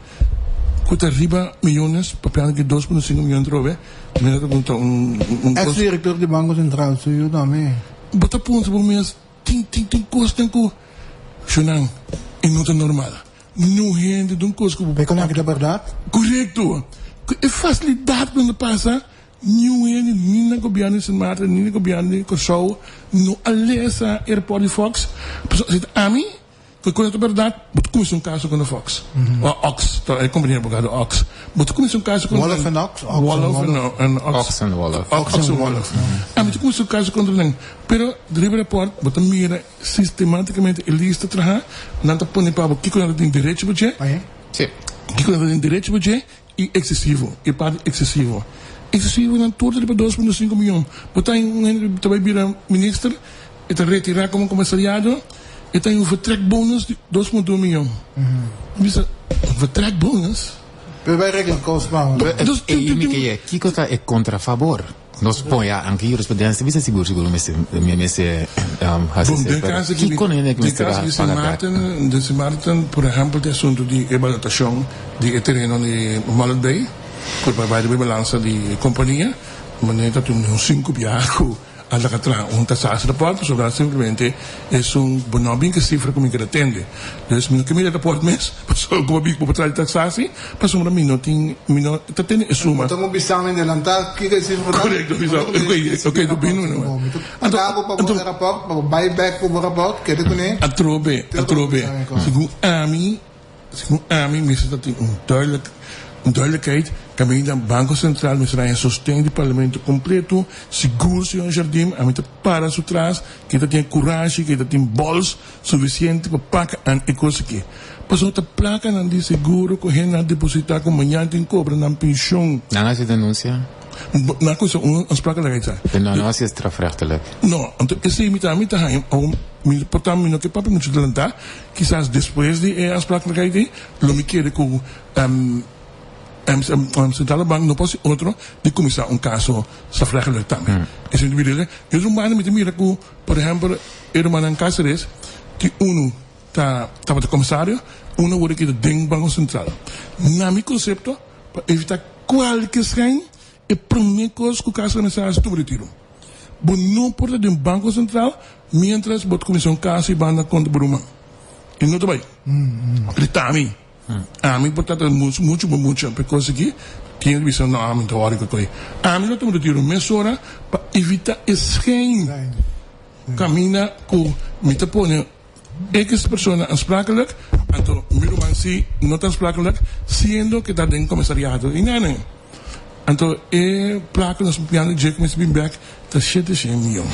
ku ta riba miyones, papiando ki 2.5 miyon atrobe, mi ta pregunta un kos. Ex-direktor di Banko Sentral su yu tambe. Bo ta puntra bo mes, tin tin tin kosnan ku shunan e no ta normal. Niun hende dun kos ku bo. Bo kono aki ta bèrdat? Korekto. Ku e fasilidat ku nan ta pasa, niun hende ni na gobièrnu di Sint Maarten ni na gobièrnu di Kòrsou no a lesa e rapòrt di Fox. Pasobra si ta ami. Ku kono ta bèrdat, bo ta kuminsá un kaso kontra Fox. O Ox, ta e kompania di abogado Ox. Bo ta kuminsá un kaso kontra Wolof en Ox? Wolof en Ox. Ox en Wolof. Ox en Wolof. Ami ta kuminsá un kaso kontra nan. Pero riba rapòrt bo ta mira sistematikamente e lista traha, nan ta pone pa bo kiko nan ta tin derecho pa dje, kiko nan ta tin derecho pa dje i eksesivo, e parti eksesivo. Eksesivo nan tur ta riba 2.5 miyon. Bo ta un hende ta bai bira minister, e ta retirá komo komisariado, e ta un vertrekbonus di 2.1 miyon. Mi bisa, vertrekbonus? Pero bai regla kos pa. Dus, E i mi ke ye, kiko ta e kontrafabor? Nos pon ya anke jurisprudensia bisa sigur sigur mester mi mester hasi Bon, esei, den pero caso aki kiko nan hende den mester caso a di Sint paga bek? Maarten, den Sint Maarten por ehempel di asunto di e balotashon di e tereno di Mullet Bay, ku ta bai riba e balansa di e kompania, manera ta tin un sinku biaha ku a laga traha un taxatierapport pasobra simplemente esun bo no a bin ku e sifra ku mi keda tende. Dus mi no ke mira e raport mes pasobra ku bo a bin ku bo por traha di taxatie pasobra mi no tin mi no ta tende e suma. Bo ta ku bisa mi delantá kiko e sifra ta? Korekto bisa oke oke bo bin no. Mi ta paga bo pa bo e raport pa bo bai bek ku bo raport keda kuné. Atrobe atrobe segun ami. Segun ami mester ta tin un duidelijk un duidelijkheid kaminda Banko Sentral mester haña sosten di Parlamento kompleto, sigur señor Jardim ami ta para su tras ke ta tin e kurashi ke ta tin bols sufisiente pa paka an e kos aki. Pasobra ta plakanan di seguro ku hende a deposita ku mañan tin kobra nan penshon. Nan hasi denunsia? Nan kusa un afspraak laga etsa. Pero nan no hasi strafrechtelijk. No, anto esei mi ta mi ta haña mi por ta mi no ke papia muchu delantá. Kisas despues di e afsprakelijkheid ei lo mi kere ku Centrale Bank no por hasi otro di kuminsá un kaso strafrechtelijk tambe. Esei mi ta mira. E rumannan mi ta mira ku por ehèmpel e rumannan Cáceres tin unu ta tabata komisario, unu awor a keda den Banko Sentral. Na mi konsepto pa evitá kualke schijn e promé kos ku Cáceres mester hasi tuma retiro. Bo no por ta den Banco Central mientras bo ta cuminsa un caso y banda contra bo ruman. Y no ta bay. Grita ami. Ami por ta ta mucho mucho bo mucha pe cos aki tin di bisa no ami ta wori cu coy. Ami lo tuma retiro mesora pa evita e schijn caminda cu mi ta pone X persona aansprakelijk anto mi ruman si no ta aansprakelijk siendo ke ta den komisariado y nana. Anto e plaka nos piano dje ku mester bin bek ta 700 miyon.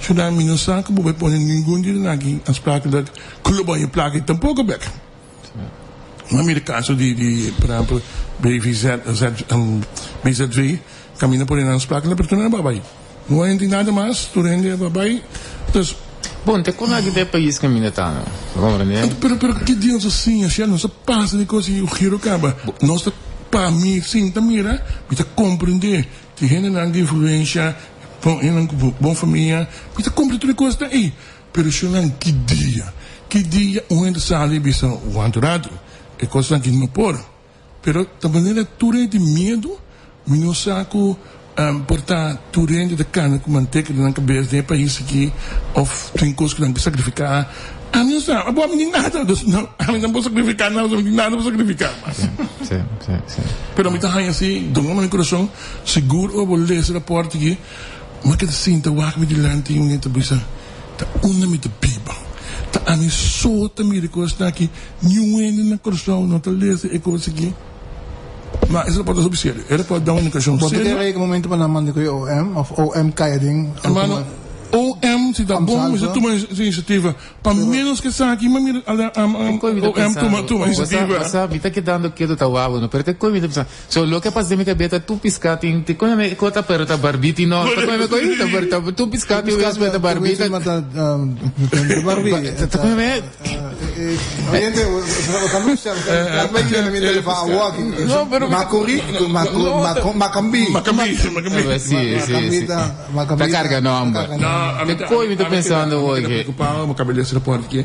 Zodat mi no sa ku bo bai pone ningun di nan aki aansprakelijk ku lo bai e plaka ei tampoko bek. Mi a mira kaso di di por ehempel BVZ Z BZV kaminda pone nan aansprakelijk pero tur nan a bai. No a hende nada mas, tur hende a bai. Dus. Bon, te kon aki ta e pais kaminda ta no? Bo komprende? Pero, pero ki dia nos a siña? Shell, nos a pasa di kos i giro kaba. Nos ta, pa mi sinta mira, mi ta komprende. Tin hendenan di influensha, bon, hendenan ku bon famia, mi ta komprende tur e kosnan ei. Pero shownan, ki dia? Ki dia un hende sali i bisa, wanta un ratu, e kosnan aki no por. Pero ta manera tur hende tin miedu, mi no sa ku por ta tur hende ta kana ku manteka den nan kabes den e pais aki of tin kos ku nan ke sakrifiká. Ami no sa, abo ami tin nada, dus ami no por sakrifiká nada, mi tin nada pa sakrifiká mas. Pero mi ta haña si duna mi kurason sigur ora bo lesa e rapòrt aki, mi a keda sinta wak mi dilanti i mi ta bisa, Ta unda mi ta biba? Ta ami so ta mira e kosnan aki? Niun hende na Kòrsou no ta lesa e kos aki. Ma e rapòrt ta hopi serio. E rapòrt da un indikashon Bo ta serio. kere yega momento pa nan manda ku e OM òf OM kai aden? Hermano, OM si ta bon mester tuma e inisiativa. Pa ménos ke esaki mi a mira OM tuma tuma inisiativa. Bo sa, mi ta kedando ketu ta wou no, pero te koe mi ta bisa, so loke a pasa den mi kabes ta tur piská tin, te koe mi ko ta pero ta barbita i no, ta koe mi ko ta pero ta tur piská tin wes pero ta barbita. Ta koe mi. Oyente, No, pero Macuri, Macambi. Macambi, Macambi. Sí, sí, sí. Ta carga nomber. No, Te koe mi ta pensando hoy que. Mi preocupado, mi cabeza ese rapport que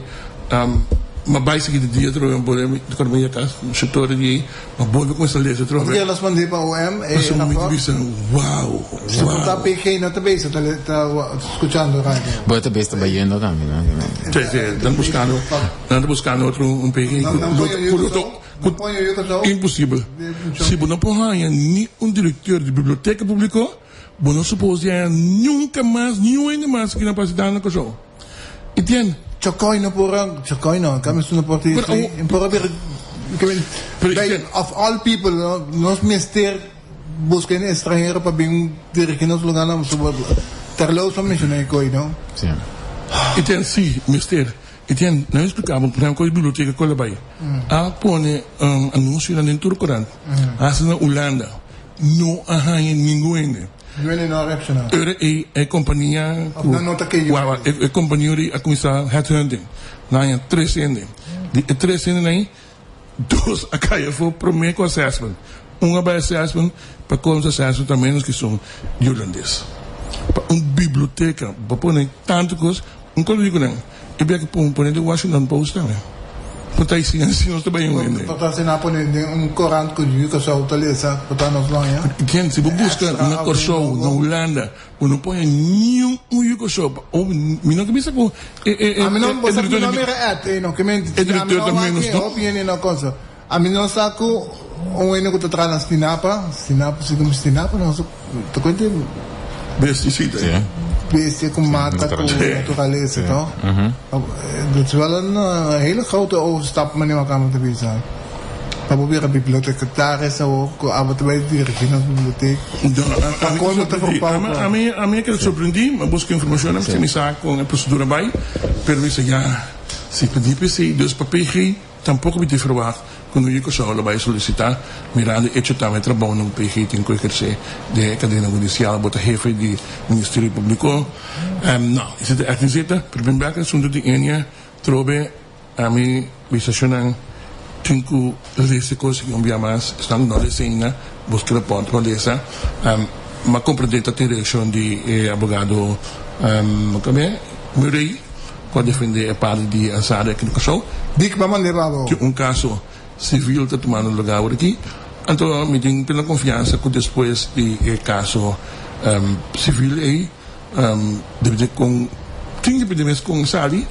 ma bai sigui di dia trobe, mi pone mi cuando mi yega cas, sector di ma bolbe cuminsa lesa trobe. Porque los mandé pa OM e Pasobra mi ta bisa, wow, Si por ta wow. PG no ta bezig, ta ta scuchando radio. Bo ta bes ta bayendo tambe, no? Sí, sí, nan buscando, nan ta buscando otro un PG Nan nan cu pone cu yu lo Nan pone yu cu imposibel. Si bo no por haña ni un directeur di biblioteca publico, bo no supos di haña nunca mas, niun hende mas aki na Plaza na Kòrsou. Entiende? Chocoy no por a, Chocoy no, cambio su no por ti, Pero sí, awo- por a ber, ke men, Pero bij, entiende? of all people, no, nos mester busca un extranhero pa bin dirigi nos lugarnan, so, terloops pa menciona e koy, no? Sí. Entiende? Sí, mester. Entiende? Nan a explica bo, por ehempel, koe biblioteca koe la bai. A pone un anuncionan den tur corant, hasta na Hulanda, no a haña ningun hende. Duende no a reacciona. Ora ei e compania Of cu nan no ta ke yu. Wawa, e compania ora ei a cuminsa headhunting. Nan haña tres hende. Di e tres hendenan ei, dos a cay afo prome cu assessment. Un a bay assessment, pa colmo su assessment ta menos cu esun di Hulandes. Pa un biblioteca bo pone tanto cos, un cos mi di cu nan, E bia ku pone den Washington Post tambe. Por ta asina si nos ta bai un hende. Por ta asina pone den un korant ku yu Kòrsou ta lesa por ta nos loña. Ken si bo buska na Kòrsou, na Hulanda, bo no pone niun un yu Kòrsou. Mi no ta bisa ku e e Ami no bo sa ku mi no mira et ei no ke men e direktor ta menos no. Hopi hende no kosa. Ami no sa ku un hende ku ta traha na Stinapa, Stinapa si komo Stinapa no sa ta kuenta e Bestisita. Bestia ku mata ku naturalesa to. Dat is wel een hele grote overstap meneer Wakama ta bisa. Pa bo bira bibliotecaris awor ku abo ta bai dirigi nos bibliotek. Pa kon bo ta preocupa? Ami ami a keda sorprendí, mi a buska informashonnan si mi sa kon e prosedura bai, pero mi sa ya si pa DPC, dus pa PG. Tampoco mi tin verwacht cu no Curaçao lo bay solicita, mirando e hecho tambe trabounan cu PG tin cu eherce den e cadena hudicial, bo ta hefe di Ministerio Publico. No, esey ta echt ni zeta, pero bin bek asunto di Enia, trobe ami bisa shonnan tin cu lesa e cos aki un bia mas, esnan cu no lesa ainda, busca rapport pa lesa. M'a comprende ta tin reaccion di e abogado Murray. Cu a defende e parti di Ansari aki na Curaçao. Dik pa manda e babo. Tin un caso civil ta tumando lugar awor aki. Anto mi tin plena confiansa cu despues di e caso civil ey depende con tin depende mes con sali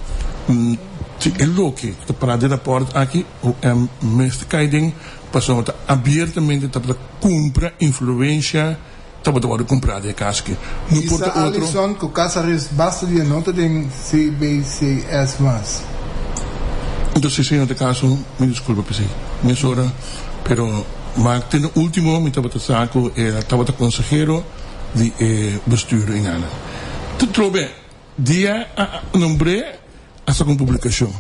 si e loke ta para den rapport aki OM mester cay den pasobra ta abiertamente tabata cumpra influencia. Tabata wòrdu kumprá den e kas aki. No por Isa ta otro. Allison ku Casares basta di e no ta den CBCS mas. Entonces si no ta kaso mi diskulpa p'esei mesora pero ma te na ultimo mi tabata sa ku e tabata konsehero di e bestuur einan. Te trobe dia a nombr'é a saka un publikashon.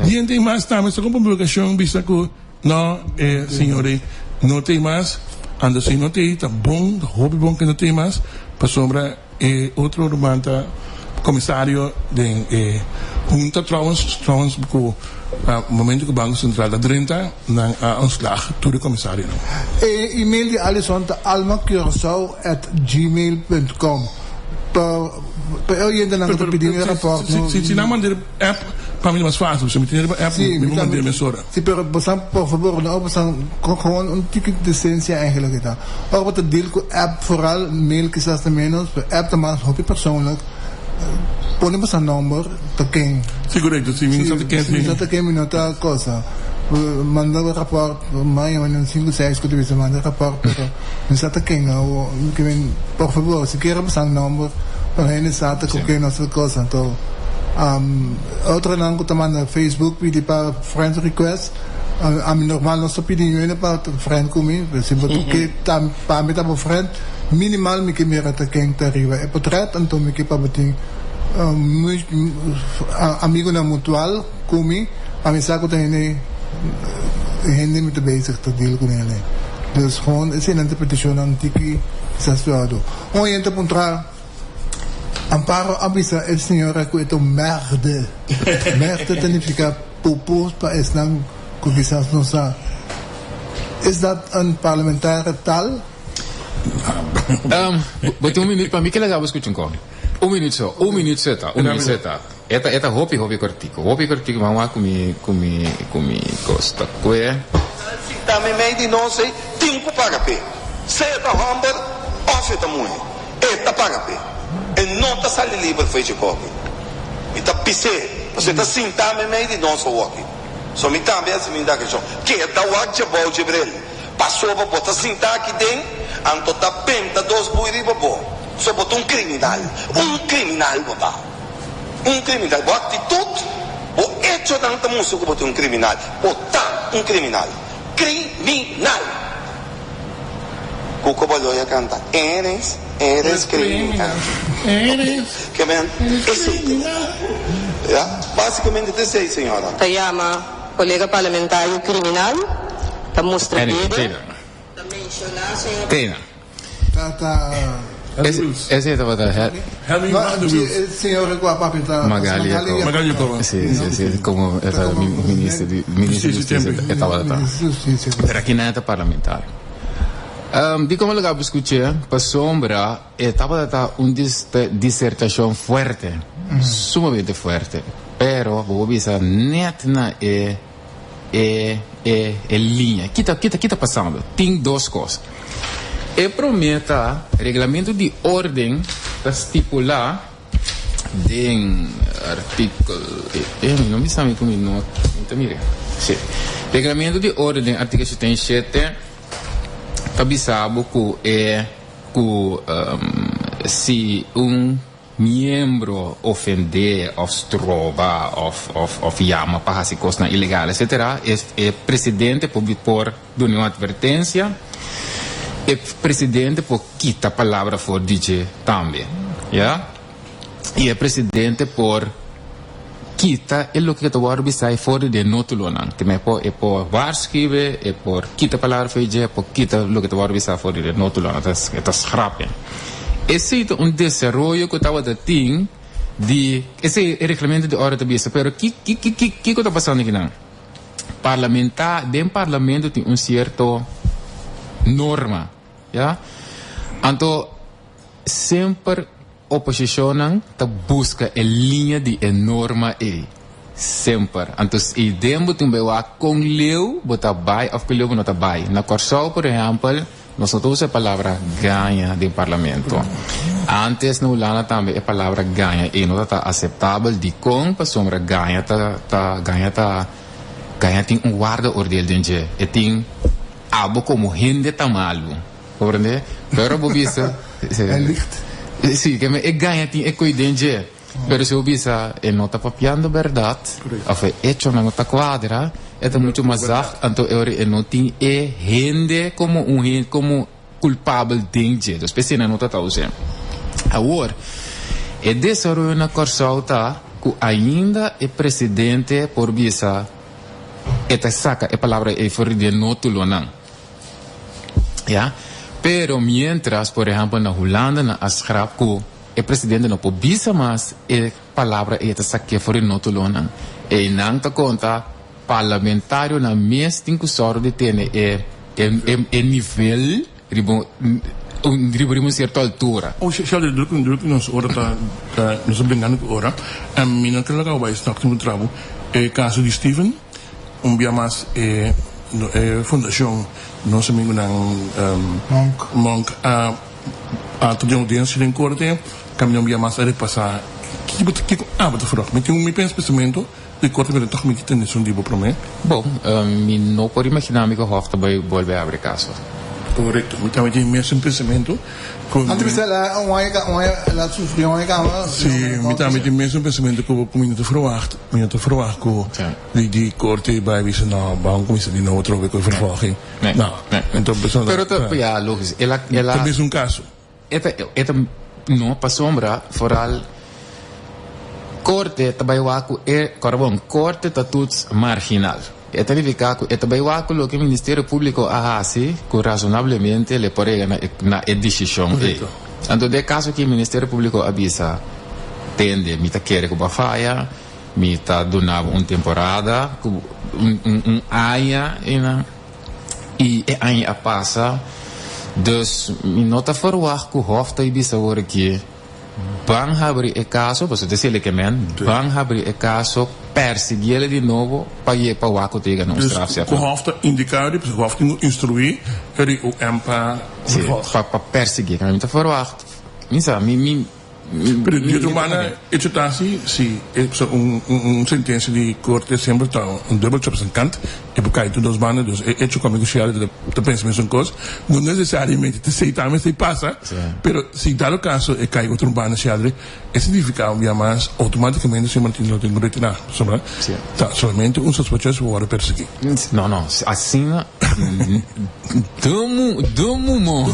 Dia tin mas tambe a saka un publikashon bisa ku no e señor ei no tin mas, anto si no tin ta bon, ta hopi bon ku no tin mas pasobra e otro ruman ta komisario den e hunta trouwens, trouwens ku momento ku Banko Sentral a drenta nan a ontslag tur e komisarionan. E email di Alison ta almacuraçao at gmail punt com. Pa pa e oyentenan ku ta pidi mi rapòrt no. Si nan manda app Pa mi ta mas fácil, si mi tin riba app, Sí, mi mi por mand'é tambe. mesora. Sí, pero bosan por favor no bosan gewoon un tiki decencia eigenlijk eta. Ora bo ta deal cu app vooral, mail kisas ta menos, pero app ta mas hopi persoonlijk. Pone bosan nomber ta ken. Sí, correcto. Si mi no sa ta ken, Si mi sí. sa ta ken mi no ta cosa. Manda bo rapport, maña manda un sinku seis cu ta bisa manda rapport, pero mi sa ta ken awo. Ke men, por favor, sikiera bosan nomber pa hende sa ta cu ken nos ta cosa. Anto, otronan cu ta manda Facebook pidi pa friend request, ami normal no sa pidi niun hende pa friend cu mi, pero si bo ta ke ta pa mi ta bo friend, minimal mi ke mira ta ken ta riba e potret, anto mi ke pa bo tin amigonan mutual cu mi, pa mi sa cu ta hende hende mi ta bezig ta deal cu nele. Dus gewoon eseinan ta peticionnan tiki kisas tuado. Un hende ta puntra Amparo a bisa e señora cu e ta un merde. Merde ta nifica popo pa esnan cu kisas no sa. Is dat een parlementaire taal? Bo tin un minuut pa mi ke laga bo scucha un cos. Un minuut so, un minuut so e ta, un minuut so e ta. E ta, e ta hopi, hopi cortico. Hopi cortico, ban wak cu mi, cu mi, cu mi cos ta cue. Si ta meimei di nos ei tin cu paga p'e, sea ta homber of e ta muhe, e ta paga p'e. E no ta sali liber fo'i dje koki. Mi ta bis'é, pasobra e ta sintá meimei di nos awoki. So mi tambe hasi mi indagashon. Keda wak dje bou dje bril, pasobra bo ta sintá aki den, anto ta benta dos bui riba bo. So bo ta un kriminal. Un kriminal bo ta. Un kriminal. Bo aktitut, bo echonan ta mustra ku bo ta un kriminal. Bo ta un kriminal. Kriminal! Cuco Baloy a kanta, Eres, eres kriminal. Ke men, esei ta berdad. Ya, basikamente ta esei, señora. Ta yama kolega parlamentario kriminal, ta mustra Anyway, dede. Tena. Ta menshoná señor. Tena. Ta ta. Ese tabata Helmi No, Wils. e señor cu a papia ta Magali Jacoba. Magali Jacoba. Si, si, si, como e ta minister di minister di Justicia Justicia e tabata ta. Pero aki nan e ta parlamentario. Dicon lo gaba scuche? Pasobra e tabata ta un disertacion fuerte, sumamente fuerte, pero bo por bisa net na e e e e liña. Kita kita kita pasando? Tin dos kos. E promé ta reglamento di orden ta stipulá den artíkel e e mi no bisa mi ku mi no mi ta mira. Sí. Reglamento di orden den artíkel 77 ta bisa bo ku e ku si un miembro ofendé òf stroba òf òf òf yama pa hasi kosnan ilegal etcetera e e presidente por por duna un atvertensia e presidente por kita palabra for di dje tambe ya i e presidente por kita e loke ta wòrdu bisá e for di den nótulonan te me por e por waarschuwe e por kita palabra for di dje e por kita loke ta wòrdu bisá for di den nótulonan e ta schrappen. Esei ta un desaroyo ku tabata tin di esei e reglamento di orde ta bisa pero ki ki ki ki kiko ta pasando akinan? Parlamenta den parlamento tin un sierto norma ya anto semper oposishonnan ta buska e liña di e norma ei semper anto i den bo tin bai wak kon leu bo ta bai òf kon leu bo no ta bai na Kòrsou por ehèmpel. Nos no ta usa e palabra gaña den parlamento. Antes na Hulanda tambe e palabra gaña ei no ta ta aceptabel. Dikon? Pasobra gaña ta ta gaña ta gaña tin un waardeoordeel den dje. E tin abo komo hende ta malu. Comprende? Pero bo bisa Hij liegt. Si, ke e gaña tin e koe den dje. Pero si bo bisa e no ta papiando bèrdat òf e echonan no ta kuadra, e ta muchu mas zacht, anto e ora e no tin e hende komo un hende komo kulpabel den dje. Dus p'esei nan no ta ta us'é. Awor, e desaroyo na Kòrsou ta ku ainda e presidente por bisa e ta saka e palabra ei for di den nótulonan. Ya. Pero mientras, por ehèmpel na Hulanda nan a skrap ku. E presidente no por bisa mas e palabra ey ta saké for di notulonan. Eynan ta konta parlamentarionan mes tin ku sòru di tene e e nivel riba un. Un riba riba un cierto altura. Oh, Sheldon, druk druk nos ora ta ta nos ta brincando cu ora. Mi no kere laga bai snap tin un trabo. E caso di Steven, un bia mas e e fundacion nos amigonan Monk. Monk a a ta den audiencia den corte, caminda un bia mas a repasa kico kico abo ta verwacht. Mi tin mi pensamiento. Di korte mira tòg mi ki tende esun di bo promé. Bon, mi no por imaginá mi ku Hof ta bai bolbe abri kaso. Korekto, mi tambe tin e mesun pensamentu ku. Antes bisa el a un aña un aña el a sufri un aña kaba. Sí, mi tambe tin e mesun pensamentu ku bo ku mi no ta ferwagt, mi no ta ferwagt ku di di korte bai bisa no, ban kuminsá di nobo atrobe ku e vervolging. No, enton persona. Pero ta, ya, lógis, el a, el a. Ta mesun kaso. E ta, e ta, no, pasobra foral korte ta bai wak ku e, kòrda bon, korte ta toets marginal. E ta nifiká ku e ta bai wak ku loke Ministerio Públiko a hasi ku rasonablemente le por yega na e, na e desishon ei. Anto den e kaso aki Ministerio Públiko a bisa, Tende, mi ta kere ku bo a faya, mi ta duna bo un temporada, ku un, un, un aña einan. I e aña a pasa, dus mi no ta ferwagt ku Hof ta bisa awor aki, ban habri e kaso, pasobra ta esei ke men, ban habri e kaso, persiguiele di nobo pa ye pa wak ku ta yega na un Dus straf ku Hof ta indiká di, pasobra Hof tin ku instruí e RIOM pa vervolg. Si, pa persiguí. Mi ta ferwagt, mi sa, mi mi. Pero di otro banda, hecho ta asi, si e so un un sentencia di corte semper ta un dubbeltje op zijn kant, e por cay tur dos banda, dus e hecho cu amigo Sheldon ta ta pensa mesun cos, no necesariamente ta esey tambe esey pasa, pero si dado caso e cay otro banda Sheldon, e significa un bia mas automaticamente señor Martins lo tin cu retira, pasobra ta solamente un sospechoso por worde persegui. No, no, asina Domo, domo mo.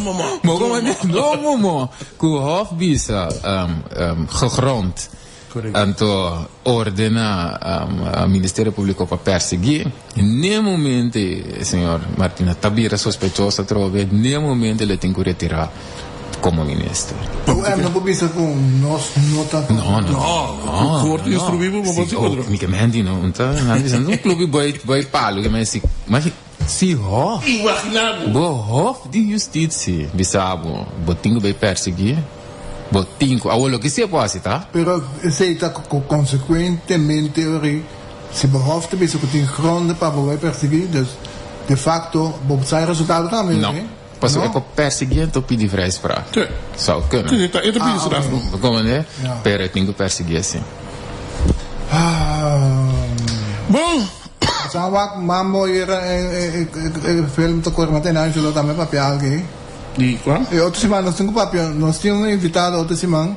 Mo como domo mo. Ku Hof bisa gegrond anto ordena Ministerio Publico pa persegui, n'e momento señor Martina ta bira sospechoso atrobe, n'e momento lo tin ku retira komo minister. OM no por bisa ku nos no ta. No, no, no. Corte instruí bo pa si otro. Mi ke menti no, ta nan bisa un club bai bai palo ke men si. Si hof. Imagina bo. Bo hof di justitie bisa bo, bo tin ku bai persiguí, bo tin ku. Awor loke si e por hasi ta. Pero esei ta ku konsekuentemente ori si bo hof ta bisa ku tin gronden pa bo bai persiguí, dus de facto bo sa e resultado tambe, No, pasobra e por persiguí anto pidi vrijspraak. Sí. Zou kunnen. Sí, ta e ta pidi straf no. Bo komprendé? Pero e tin ku persiguí así. Bon. Sa wak mambo yera e film ta kore mate na Angelo tambe papia algu. Di kua? E otro siman nos tin ku papia, nos tin un invitado otro siman,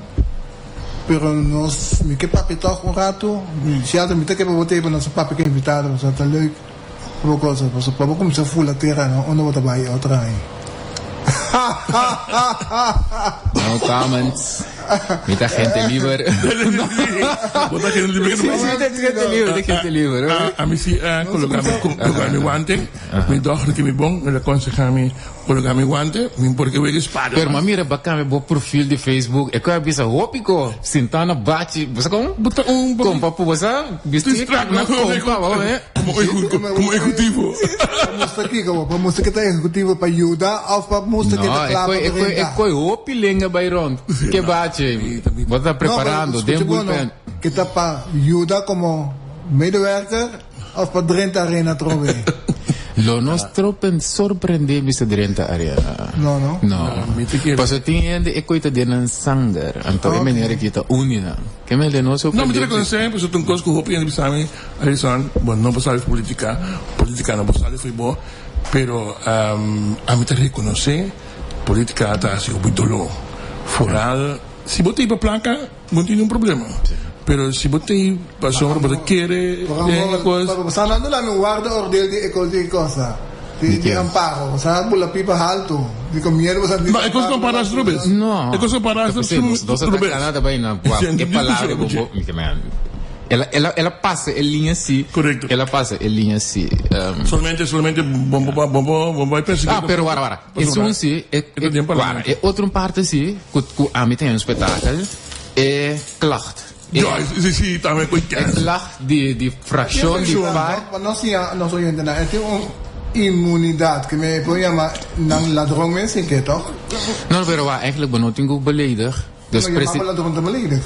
pero nos mi ke papia tòg un ratu, sierto mi ta ke pa bo ta e pa nos papia ku e invitado pasobra ta leuk bo cosa, pasobra pa bo kuminsá fula tera no unda bo ta bai otro aña. No comments. Mi ta gente liber. Bo ta gente liber. Sí, sí, mi ta gente liber, mi ta gente liber. Ami si a coloca mi, coloca mi guante. Mi dochter ki mi bon, el a conseha mi coloca mi guante, mi por ke wega espada. Pero m'a mira bo a cambia bo profil di Facebook, e cu a bisa hopi co sinta na bachi, bo sa con? Bo ta un. Compa pu bo sa bisti na compa, bo me. Como ehecutivo. Pa mustra kiko bo? Pa mustra ke ta ehecutivo pa yuda of pa mustra ke ta kla pa drenta? No, e koi hopi lenga bai rond. Ke bachi? Bo ta preparando den bullpen. Ke ta pa yuda como medewerker of pa drenta arena atrobe? Lo no sorprende mi si drenta arena. No, no? No. Pasobra tin hende e koi ta den nan sanger. Anto e manera aki ta uni nan. Ke mende no No, mi ta rekonosé, pasobra ta un kos ku hopi hende bisa mi, Alison, bo no por sali for politica, politica no por sali for bo, pero ami ta rekonosé politica ta hasi hopi doló. Foral si bo ta ei pa plaka, bo no tin ningun problema, pero si bo ta ei pasobra bo ta kere den e kos. Bo sa nan duna mi un warda ordeel di e kos di e cosa, di amparo, bo sa bula pipa haltu, di ku miedu bo sa No, e kos ku amparo hasi rubes. No. E kos ku amparo hasi rubes. Nos ta kana ta bai na e palabra bo mi ke men. El a, el a, el a pasa e liña si. Correcto. El a pasa e liña si. Solamente, solamente bo bo bo bo bo bai persiguí. Ah, pero wara, wara. Esun si, e, e, wara, e otro parte si, ku, ku ami ta haya un spektakel, e klacht. E, Ja, si, si, tambe ku e klacht di, di frakshon di par. Pa nos siña nos oyentenan, e tin un. inmunidad, ke men e por yama nan ladron mes sin ke, toch? No, pero wa, eigenlijk bo no tin ku beledig. Dus No, yama bo ladron ta beledig.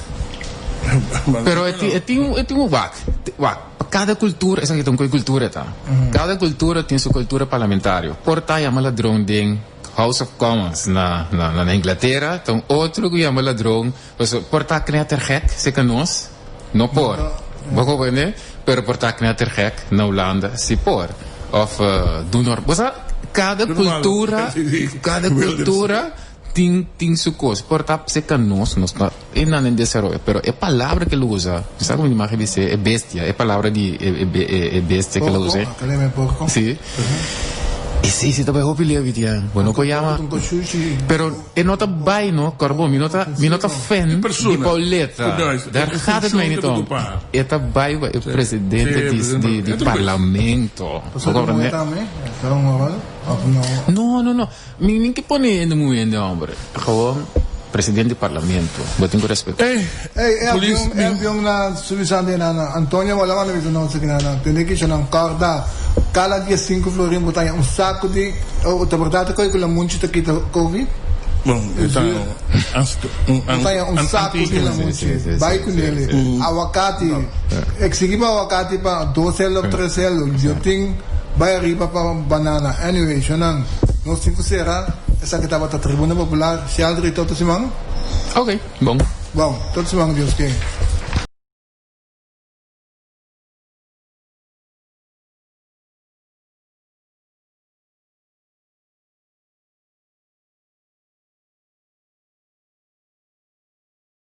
Pero e tin, e tin, e tin un wak, wak, pa kada kultura, esaki ta un koi kultura ta. Kada kultura tin su kultura parlamentario. Por ta yama ladron den House of Commons na, na, na Inglatera, ta un otro ku yama ladron, pasobra por ta knettergek, seka nos, no por. Bo comprende? Pero por ta knettergek na Hulanda si por. Of doe nor, bo sa, kada kultura, kada kultura tin, tin su kos. Por ta seka nos, nos ta einan den desaroyo, pero e palabra ke lo usa, mi sa como mi mag bis'é, e bestia, e palabra di e, e, e bestia ke lo usa. Porco, a kaleme porco. Si. Esei si ta bai hopi leu, Vitian. Bo no por yama. Pero e no ta bai no, Corbo, mi no ta, mi no ta fan di Pauletta. Daar gaat het mij niet om. E ta bai pa e presidente di, di, di parlamento. Bo comprende? No, no, no. Mi ni ke pone hende muhe hende homber. Gewoon presidente di parlamento. Bo tin ku respetá. Ey, e avion, e avion na Suiza de na Antonio wala wala bisa nos aki na na tende kisha nan corda cada dia cinco florin bo ta haña un saco di oh ta berdad ta koe ku lamunchi ta kita covid? Bon, e ta un Bo ta haña un saco di lamunchi bai ku nele awakati exigi pa awakati pa dos cel of tres cel yo tin bai ariba pa banana anyway shonan nos tin ku sera esaki tabata Tribuna Popular Sheldry tot siman. Ok, bon. Bon, tot siman Dios ke.